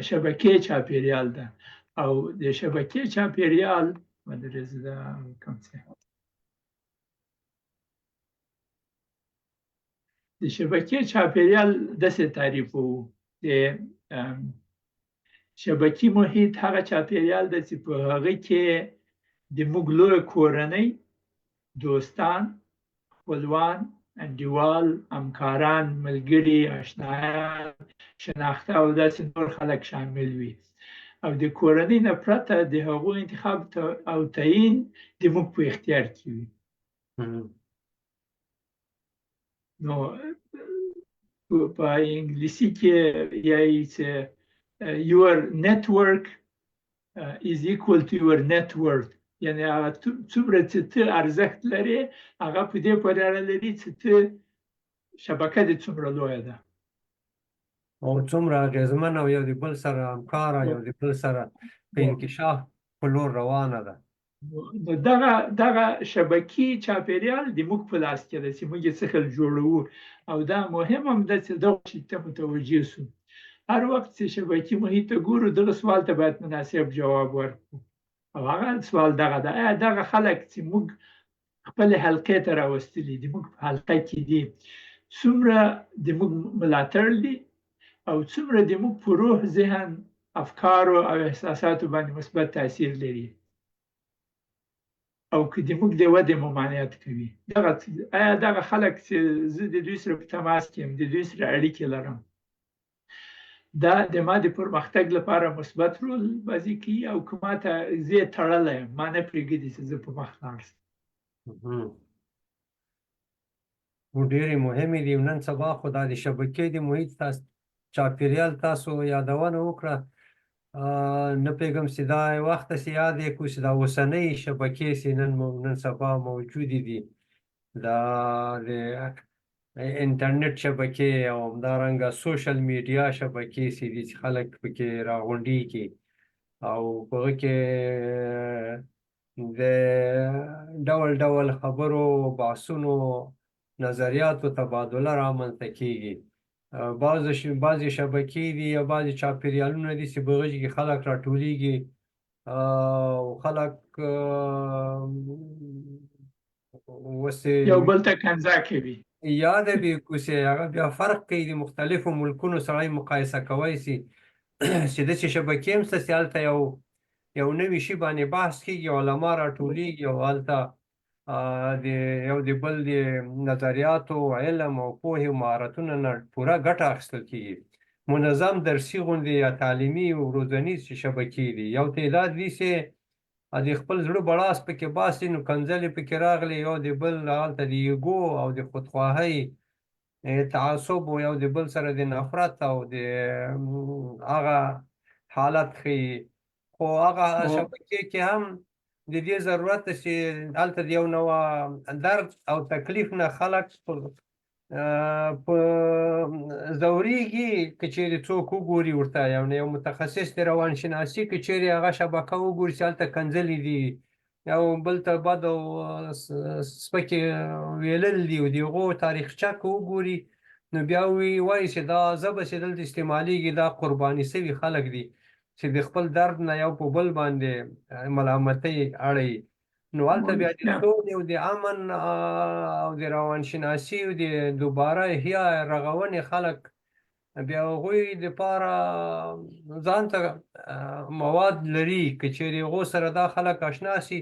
شبکې چاپیریال ده. او د شبکې چاپیریال مدرسه ده کوم څه، د شبکې چاپیریال داسې تعریفوو: د شبکي محیط هغه چاپیریال ده چې په هغه کې د موږ لویه کورنۍ، دوستان، خپلوان، انډیوال، همکاران، ملګري، آشنایان، شناخته او داسې نور خلک شامل وي او د کورنۍ نه پرته د هغو انتخاب او تعیین د موږ په اختیار کې وي. نو په انګلیسي کې یایي چې your network is equal to your net worth، یعنی هغه څومره چې ته ارزښت لرې، هغه په دې پورې اړه لري چې ته شبکه دې څومره لویه ده او څومره اغېزمن او یو د بل سره همکاره، یو د بل سره په انکشاف په لور روانه ده. نو دغه شبکي چاپیریال د موږ په لاس کې ده چې موږ یې څه خل جوړوو، او دا مهم هم ده چې دغه شي ته متوجه سو. هر وخت چې شبکي محیط ته ګورو، دغه سوال ته باید مناسب جواب ورکړو، او هغه سوال دغه ده: آیا دغه خلک چې موږ خپل حلقې ته راوستلي دي، موږ په حلقه کې دي، څومره د موږ ملاتړ دي او څومره د موږ په روح، ذهن، افکارو او احساساتو باندې مثبت تاثیر لري، او که د موږ د ودې ممانعت کوي؟ دغه آیا دغه خلک چې زه د دوی سره په تماس کې یم، د دوی سره اړیکې لرم، دا د ما د پرمختګ لپاره مثبت رول بازي کوي او که ما ته زه تړلی یم، ما نه پرېږدي چې زه په مخ لاړ شم؟ ډېرې مهمې دي. نن سبا خو دا د شبکې د محیط چاپیریال تاسو یادونه وکړه، نه پوهېږم چې دا وخت چې یاد یې کړو چې دا اوسنۍ شبکې چې نن سبا موجودې دي، دا د انټرنیټ شبکې او همدارنګه social media شبکې چې دي، چې خلک پکې راغونډېږي او په هغه کې د ډول ډول خبرو، بحثونو، نظریاتو تبادله رامنځته کیږي. بعضې شبکې دي یا بعضې چاپېریالونه دي چې په هغه کې خلک راټولیږي او خلک اوس یو بل ته کنځا کوي. یا د بې کوسې هغه بیا فرق کوي، د مختلفو ملکونو سړی مقایسه کوی سي چې داسې شبکې هم شته چې هلته یو نوي شي باندې بحث کېږي، علما راټولېږي او هلته د یو د بل د نظریاتو، علم او پوهې او مهارتونو نه پوره ګټه اخیستل کېږي. منظم درسي غوندې یا تعلیمي او روزنیز شبکې دي، یو تعداد دي چې د خپل زړه بړاس پکې باسي، نو کنځلې پکې راغلې، یو د بل هلته د ایګو او د خودخواهۍ تعصب او یو د بل سره د نفرت او د هغه حالت ښیي. خو هغه شبکې کې هم د دې ضرورت دی چې هلته د یو نوع درد او تکلیف نه خلک په ځورېږي. که چیرې څوک وګوري ورته، یو متخصص د روانشناسي که چیرې هغه شبکه وګوري چې هلته کنځلې دي، یو بل ته بد او سپکې ویلل دي، او د هغو تاریخچه که وګوري نو بیا وایي چې دا ژبه چې دلته استعمالیږي دا قرباني سوي خلک دي چې د خپل درد نه یو په بل باندې ملامتۍ اړوي. نو هلته بیا د سولې او د امن او د روانشناسي او د دوباره احیا رغونې خلک بیا هغوی دپاره ځان ته مواد لري. که چیرې هغو سره دا خلک آشنا سي،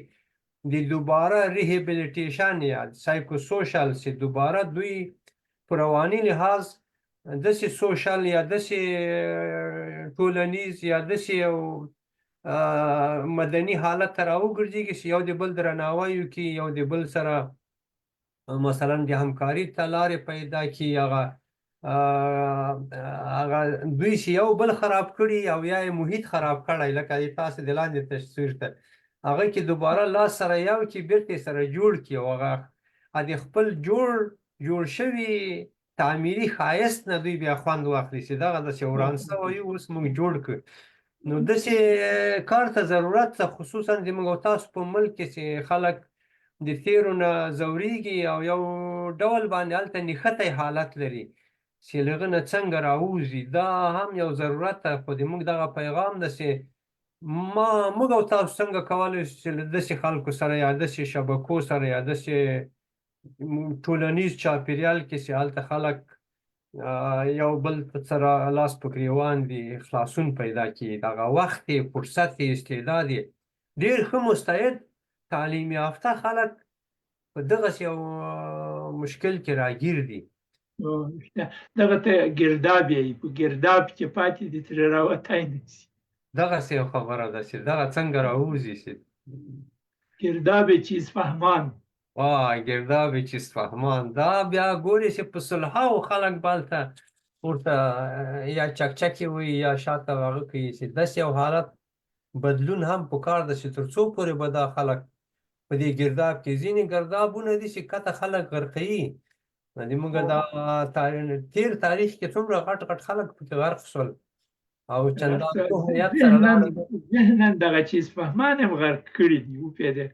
د دوباره ریهبیلیټیشن یا سایکوسوشل چې دوباره دوی په رواني لحاظ داسې سوشل یا داسې ټولنیز یا داسې یو مدني حالت ته راوګرځېږي چې یو د بل درناوی وکړي، یو د بل سره مثلا د همکاري ته لارې پیدا کړي. هغه هغه دوی چې یو بل خراب کړي او یا یې محیط خراب کړی، لکه د تاسې د لاندې تصویر ته هغه کې دوباره لاس سره یو کړي، بیرته یې سره جوړ کړي او هغه د خپل جوړ شوي تعمیري ښایست نه دوی بیا خوند واخلي چې دغه داسې وران سوی اوس موږ جوړ کړو. نو داسې کار ته ضرورت ده، خصوصا د موږ او تاسو په ملک کې چې خلک د تیرو نه ځورېږي او یو ډول باندې هلته نښتی حالت لري چې له هغه نه څنګه راووځي، دا هم یو ضرورت ده. خو د موږ دغه پیغام ده چې ما موږ او تاسو څنګه کولی شو چې له داسې خلکو سره یا داسې شبکو سره یا داسې ټولنیز چاپیریال کې چې هلته خلک یو بل سره لاس په ګریوان دي خلاصون پیدا کړي. دغه وخت یې، فرصت یې، استعداد یې ډېر ښه مستعد تعلیم یافته خلک په دغسې یو مشکل کې راګیر دي. دغه ته ګرداب یې، په ګرداب کې پاتې دي، ترې راوتی نه شي. دغسې یو خبره ده چې دغه څنګه راووځي چې ګرداب چیز فهمان. واه، ګرداب چیز فهمان. دا بیا ګوري چې په سلهاو خلک به هلته ورته یا چکچکې وي یا شاته هغه کوي چې داسې یو حالت بدلون هم پکار ده چې تر څو پورې به دا خلک په دې ګرداب کې، ځینې ګردابونه دي چې کته خلک غرقوي. د موږ دا تیر تاریخ کې څومره غټ غټ خلک پکې غرق شول او چندان هویت سره لاړل. ذهناً دغه چیز فهمان هم غرق کړي دي. وپېده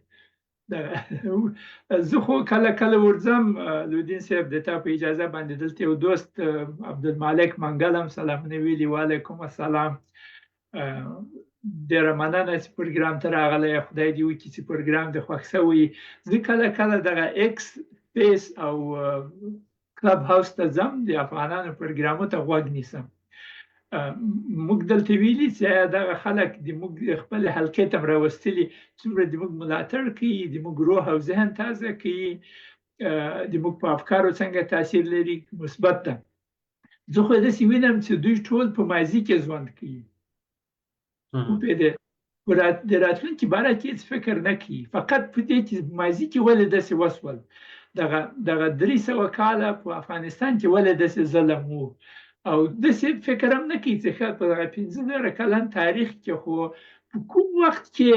زه خو کله کله ورځم لودین صاحب د تا په اجازه باندې. دلته یو دوست عبدالمالک منګل هم سلامونه ویلي. وعلیکم السلام، ډېره مننه چې پروګرام ته راغلی، خدای دې وکړي چې پروګرام دې خوښ سوی. زه کله کله دغه ایکس سپیس او کلب هاوس ته ځم، د افغانانو پروګرامو ته غوږ نیسم. موږ دلته ویلي چې دغه خلک د موږ خپل حلقې ته راوستلي، څومره د موږ ملاتړ کوي، د موږ روح او ذهن تازه کوي، د موږ په افکارو څنګه تاثیر لري، مثبت ده. زه خو داسې وینم چې دوی ټول په ماضي کې ژوند کوي، د راتلونکي باره کې هېڅ فکر نه کوي، فقط په دې چې ماضي کې ولې داسې وسول، دغه 300 کاله په افغانستان کې ولې داسې ظلم و، او داسې فکر هم نه کوي چې ښه په دغه 5000 کلن تاریخ کې خو په کوم وخت کې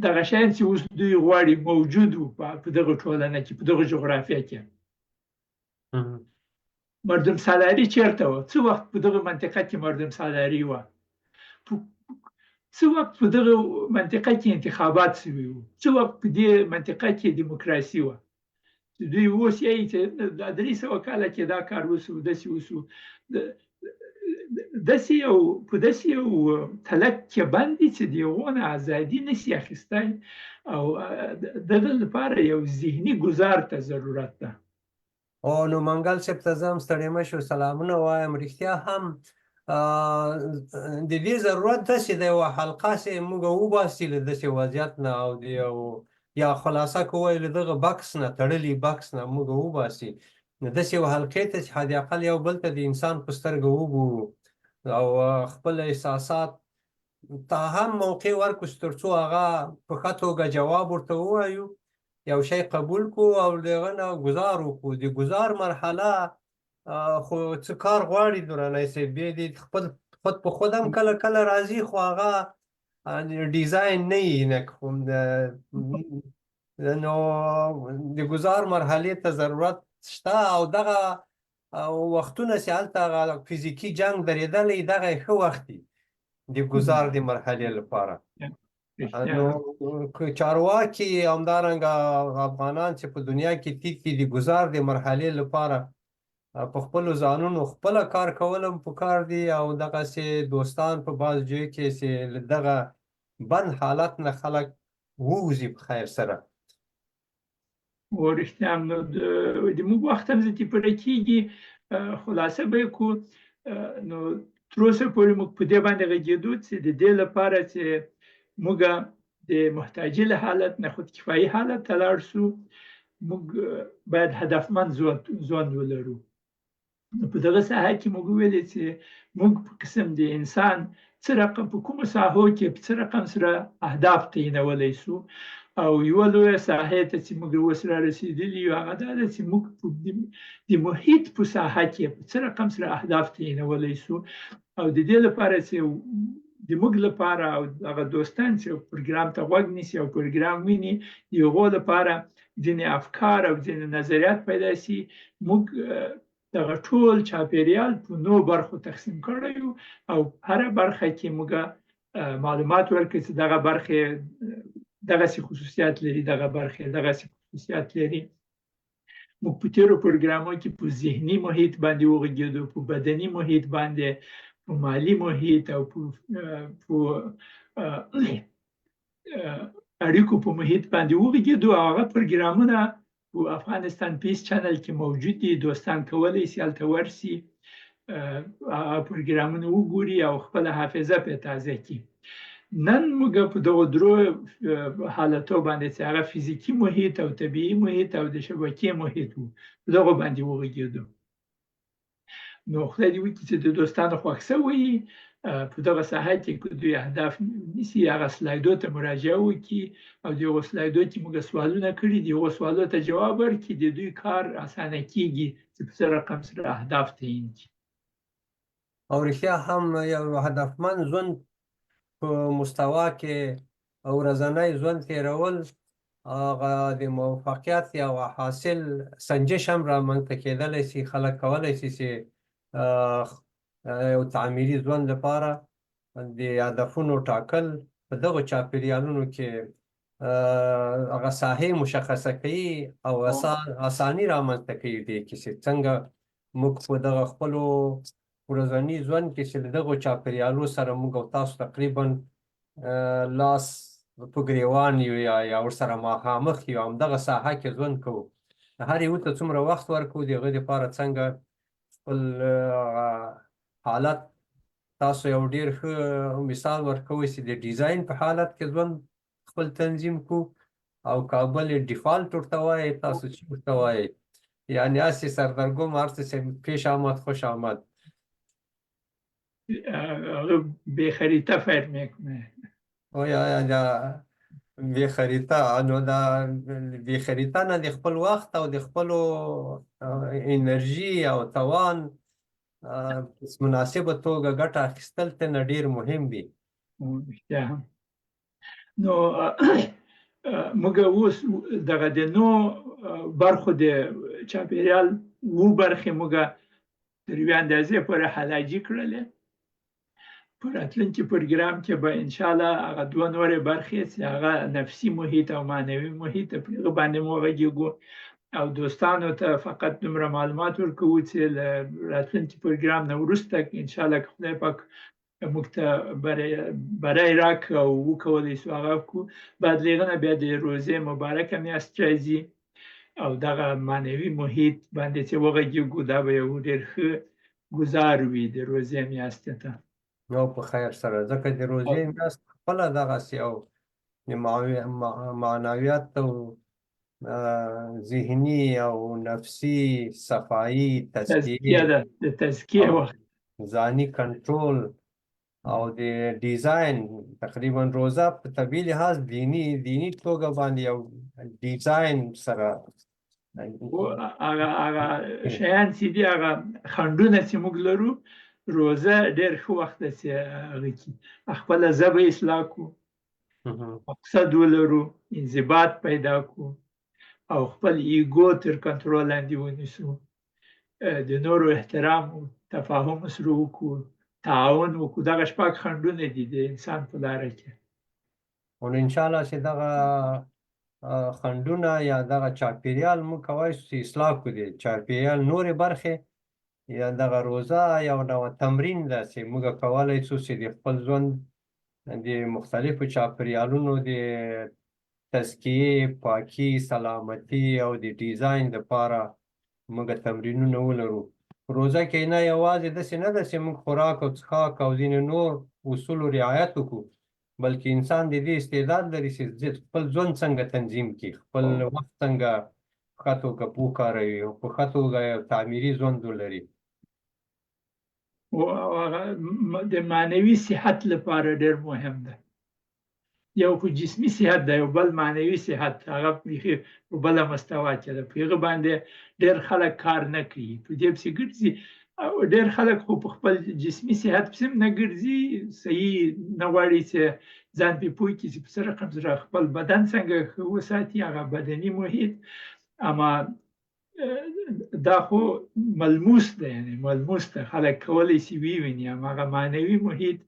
دغه شیان چې اوس دوی غواړي موجود وو په دغه ټولنه کې، په دغه جغرافیه کې. مردم سالاري چېرته وه؟ څه وخت په دغه منطقه کې مردم سالاري وه؟ څه وخت په دغه منطقه کې انتخابات شوي وو، څه وخت په دې منطقه کې دیموکراسي وه. دوی اوس یې چې دا 300 کاله کې دا کار وسو، داسې وسو، داسې یو په داسې یو تلک کې بند دي چې د هغو نه ازادي نشي اخیستی، او دغه لپاره یو ذهني ګذار ته ضرورت ده. او نو منګل صاحب ته زه هم ستړی مه شو سلامونه وایم. رښتیا هم د دې ضرورت داسې دی، یوه حلقه چې موږ وباسي له داسې وضعیت نه، او د یو یا خلاصه که ووایو له دغه بکس نه، تړلي بکس نه موږ وباسي، نو داسې یو حلقې ته چې حد اقل یو بل ته د انسان په سترګه وګورو او خپل احساسات ته هم موقع ورکړو چې تر څو هغه په ښه توګه جواب ورته ووایو، یو شی قبول کړو او له هغه نه ګذار وکړو. د ګذار مرحله خو څه کار غواړي درانی صاحب، بیا دې خپل خود په خود هم کله کله راځي، خو هغه ډیزاین نه یي، نه کوم نو د ګذار مرحلې ته ضرورت شته. او دغه وختونه چې هلته هغه فزیکي جنګ درېدلی، دغه یې ښه وخت دی د ګذار د مرحلې لپاره. نو که چارواکي همدارنګه افغانان چې په دنیا کې تیت دي، د ګذار د مرحلې لپاره په خپلو ځانونو خپله کار کول هم پکار دي، او دغسې دوستان په بعض ځایو کې چې له دغه بند حالت نه خلک ووځي په خیر سره. و رښتیا هم نو د موږ وخت هم ځکه پوره کېږي. خلاصه به یې کړو. نو تر اوسه پورې موږ په دې باندې غږېدو چې د دې لپاره چې موږ د محتاجي له حالت نه خودکفایي حالت ته لاړ شو، موږ باید هدفمند ژوند ولرو. نو په دغه ساحه کې موږ وویلې چې موږ په قسم د انسان څه رقم په کومو ساحو کې په څه رقم سره اهداف تعینولی شو، او یوه لویه ساحې ته چې موږ اوس را رسېدلي یو هغه دا ده چې موږ د محیط په ساحه کې په څه رقم سره اهداف تعینولی شو، او د دې لپاره چې د موږ لپاره او هغه دوستان چې پروګرام ته غوږ نیسي او پروګرام ویني، د هغو لپاره ځینې افکار او ځینې نظریات پیدا شي، موږ دغه ټول چاپیریال په نو برخو تقسیم کړی یو، او هره برخه کې موږ معلومات ورکړي چې دغه برخې دغسې خصوصیات لري، دغه برخې دغسې خصوصیات لري. موږ په تېرو پروګرامو کې په ذهني محیط باندې وغږېدو، په بدني محیط باندې، په مالي محیط او په اړیکو په محیط باندې وغږېدو. او هغه پروګرامونه په افغانستان پیس چینل کې موجود دي، دوستان کولی شي هلته ورشي، هغه پروګرامونه وګوري او خپله حافظه پرې تازه کړي. نن موږ په دغو درو حالتو باندې چې هغه فزیکي محیط او طبیعي محیط او د شبکې محیط وو، په دغو باندې وغږېدو. نو خدای دې وکړي چې د دوستانو خوښ شوی په دغه ساحه کې که دوی اهداف نیسي، هغه سلایدو ته مراجعه وکړي او د هغو سلایدو کې موږ سوالونه کړي دي، هغو سوالو ته جواب ورکړي، د دوی کار اسانه کېږي چې په څه رقم سره اهداف تعین کړي. او رښتیا هم یو هدفمند ژوند په مستوا کې ورځنی ژوند تېرول هغه د موفقیت یو حاصل سنجش هم رامنځته کېدلی شي. خلک کولی شي چې یو تعمیري ژوند لپاره د هدفونو ټاکل په دغو چاپیریالونو کې هغه ساحې مشخصه کوي او اساني رامنځته کوي دې کې چې څنګه موږ په دغه خپلو ورځني ژوند کې چې له دغو چاپیریالو سره موږ او تاسو تقریبا لاس په ګریوان یو یا ورسره مخامخ یو، همدغه ساحه کې ژوند کوو، هر یو ته څومره وخت ورکوو، د هغه دپاره څنګه خپل حالت تاسو یو ډیر ښه مثال ورکوئ چې د ډیزاین په حالت کې ژوند خپل تنظیم کو او کابل ډیفالت ورته وایي، تاسو چې ورته وایي، یعنی هسې سردرګم هر څه چې پیش آمد خوش آمد. هغه بې خریطه فیر میکنه. او یا دا بې خریطه، نو دا بې خریطه نه د خپل وخت او د خپلو انرژي او توان مناسبه توګه ګټه اخیستل ته نه ډیر مهم دي. رښتیا هم. نو موږ اوس دغه د نو برخو د چاپیریال و برخې موږ تر یوې اندازې پورې حلاجي کړلې. په راتلونکي پروګرام کې به ان شاء الله هغه دوه نورې برخې چې هغه نفسي محیط او معنوي محیط په هغه باندې مو غږیږو، او دوستانو ته فقط دومره معلومات ورکوو چې له راتلونکي پروګرام نه وروسته ان شاء الله که خدای پاک موږ ته بری راکړ او وکولی شو هغه وکړو، بعد له هغه نه بیا د روزې مبارکه میاشت راځي او دغه معنوي محیط باندې چې وغږیږو دا به یو ډېر ښه ګزار وي د روزې میاشتې ته. نو په خیر سره، ځکه د روزې میاشت خپله دغسې یو د معنویت او ذهني او نفسي صفایي، تزکیه ده، د تزکیې وخت، ځاني کنټرول او د ډیزاین. تقریبا روزه په طبیعي لحاظ دیني توګه باندې یو ډیزاین سره هغه هغه شیان چې دي، هغه خنډونه چې موږ لرو، روزه ډېر ښه وخت دی چې هغه کي خپله ژبه اصلاح کړو، مقصد ولرو، انضباط پیدا کړو او خپل ایګو تر کنټرول لاندې ونیسو، د نورو احترام او تفاهم سره وکړو، تعاون وکړو. دغه شپږ خنډونه دي د انسان په لاره کې. نو انشاءالله چې دغه خنډونه یا دغه چاپیریال موږ کوای شو چې اصلاح کړو، د چاپیریال نورې برخې یا دغه روزه یو نوع تمرین ده چې موږ کولی شو چې د خپل ژوند د مختلفو چاپیریالونو د تزکیې، پاکي، سلامتی او د ډیزاین لپاره موږ تمرینونه ولرو. روزه کې نه یوازې داسې نه ده چې موږ خوراک او څښاک او ځینې نور اصولو رعایت وکړو، بلکې انسان د دې استعداد لري چې خپل ژوند څنګه تنظیم کړي، خپل وخت څنګه په ښه توګه وکاروي او په ښه توګه یو تعمیري ژوند ولري. هغه د معنوي صحت لپاره ډېر مهم ده. یو خو جسمي صحت دی او بل معنوي صحت، هغه بیخي په بله مستوا کې ده. په هغه باندې ډېر خلک کار نه کوي، په دې پسې ګرځي. او ډېر خلک خو په خپل جسمي صحت پسې هم نه ګرځي، صحیح نه غواړي چې ځان پرې پوه کړي چې په څه رقم سره خپل بدن څنګه ښه وساتي، هغه بدني محیط. اما دا خو ملموس دی، یعنې ملموس دی، خلک کولی شي ویې ویني. اما هغه معنوي محیط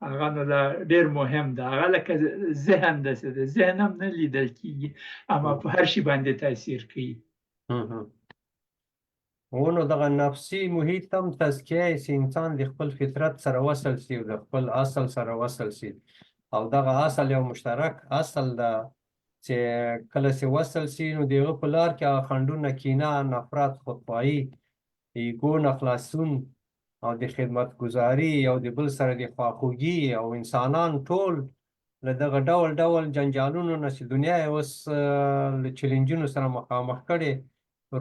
هغه نو لا ډېر مهم ده. هغه لکه ذهن داسې دی، ذهن هم نه لیدل کېږي اما په هر شي باندې تاثیر کوي. نو دغه نفسي محیط هم تزکیه چې انسان د خپل فطرت سره وصل شي او د خپل اصل سره وصل شي، او دغه اصل یو مشترک اصل ده چې کله چې وصل شي نو د هغه په لار کې هغه خنډونه، کینه، نفرت، خودخواهي، ایګو نه خلاصون او د خدمتګزاري او د بل سره د خواخوږي او انسانان ټول له دغه ډول ډول جنجالونو نه چې دنیا یې اوس له چیلنجونو سره مخامخ کړې،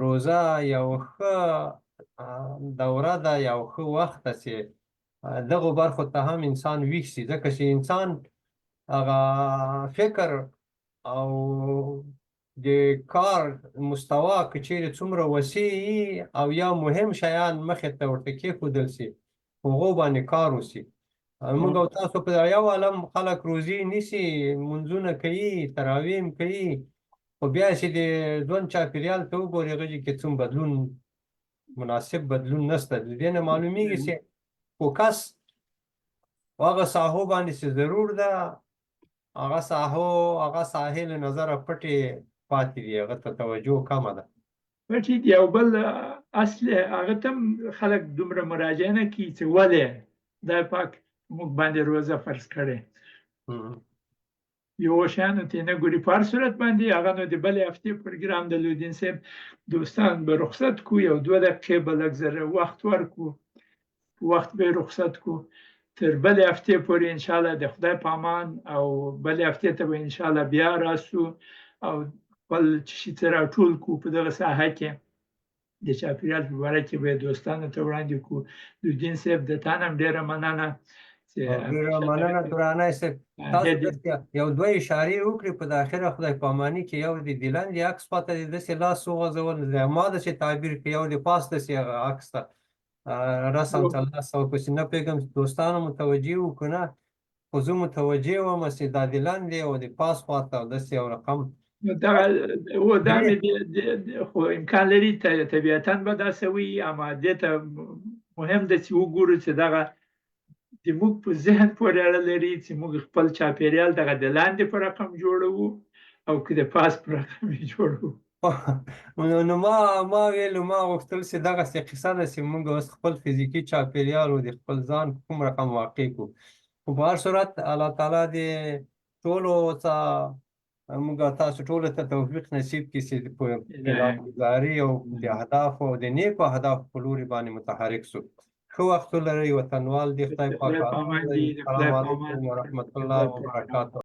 روزه یو ښه دوره ده، یو ښه وخت ده چې دغو برخو ته هم انسان ویښ شي، ځکه چې انسان هغه فکر او د کار مستوا که چیرې څومره وسیع او یا مهم شیان مخې ته ورته کېښودل شي، هغو باندې کار وشي. موږ او تاسو په یو عالم خلک روزي نیسي، لمونځونه کوي، تراویح هم کوي، خو بیا چې د ژوند چاپیریال ته وګوري هغه کې څوم بدلون، مناسب بدلون نشته. د دې نه معلومیږي چې فوکس هغه ساحو باندې چې ضرور ده، هغه ساحو هغه ساحې له نظره پټې پاتې دي، هغه ته توجه کمه ده. پټې دي. او بل اصل هغه ته هم خلک دومره مراجعه نه کوي چې ولې خدای پاک موږ باندې روزه فرض کړې، یو شیانو ته نه ګوري. په هر صورت باندې هغه نو د بلې هفتې پروګرام د لودین صاحب دوستان به رخصت کو، یو دوه دقیقې به لږ زره وخت ورکو، وخت به رخصت کو تر بلې هفتې پورې انشاءالله د خدای په امان. او بلې هفتې ته به انشاءالله بیا راسو او خپل چې شي څه راټول کو په دغه ساحه کې د چاپیریال په باره کې به دوستانو ته وړاندې کړو. لودین صاحب د تا نه هم ډېره مننه. ډېره مننه درانی صاحب. تاسو داسې یو دوه اشارې وکړې په د اخره خدای پاماني کې، یو د لاندې عکس پاته د داسې لاس وغځول، ما داسې تعبیر کړ، یو د پاس داسې هغه عکس ته رسم ته لاس او پسې نه پوهېږم دوستانو متوجه وو که نه، خو زه متوجه وم چې دا د لاندې او د پاس خواته او داسې یو رقم دا و دا مې خو امکان لري طبیعتاً به داسې وي، اما دې ته مهم ده چې وګورو چې دغه د موږ په ذهن پورې اړه لري چې موږ خپل چاپیریال دغه د لاندې په رقم جوړوو او که د پاس په رقم یې جوړوو. نو ما ویل، ما غوښتل چې دغسې قصه ده چې موږ اوس خپل فزیکي چاپیریال او د خپل ځان کوم رقم واقع کو. خو په هر صورت الله تعالی دې ټولو ته، موږ تاسو ټولو ته توفیق نصیب کړي چې په پلانګذاري او د اهدافو او د نیکو اهدافو په لوري باندې متحرک سو. ښه وخت ولرئ وطنوال دې خدای پاک. د خدای په امان. السلام علیکم ورحمت الله وبرکاته.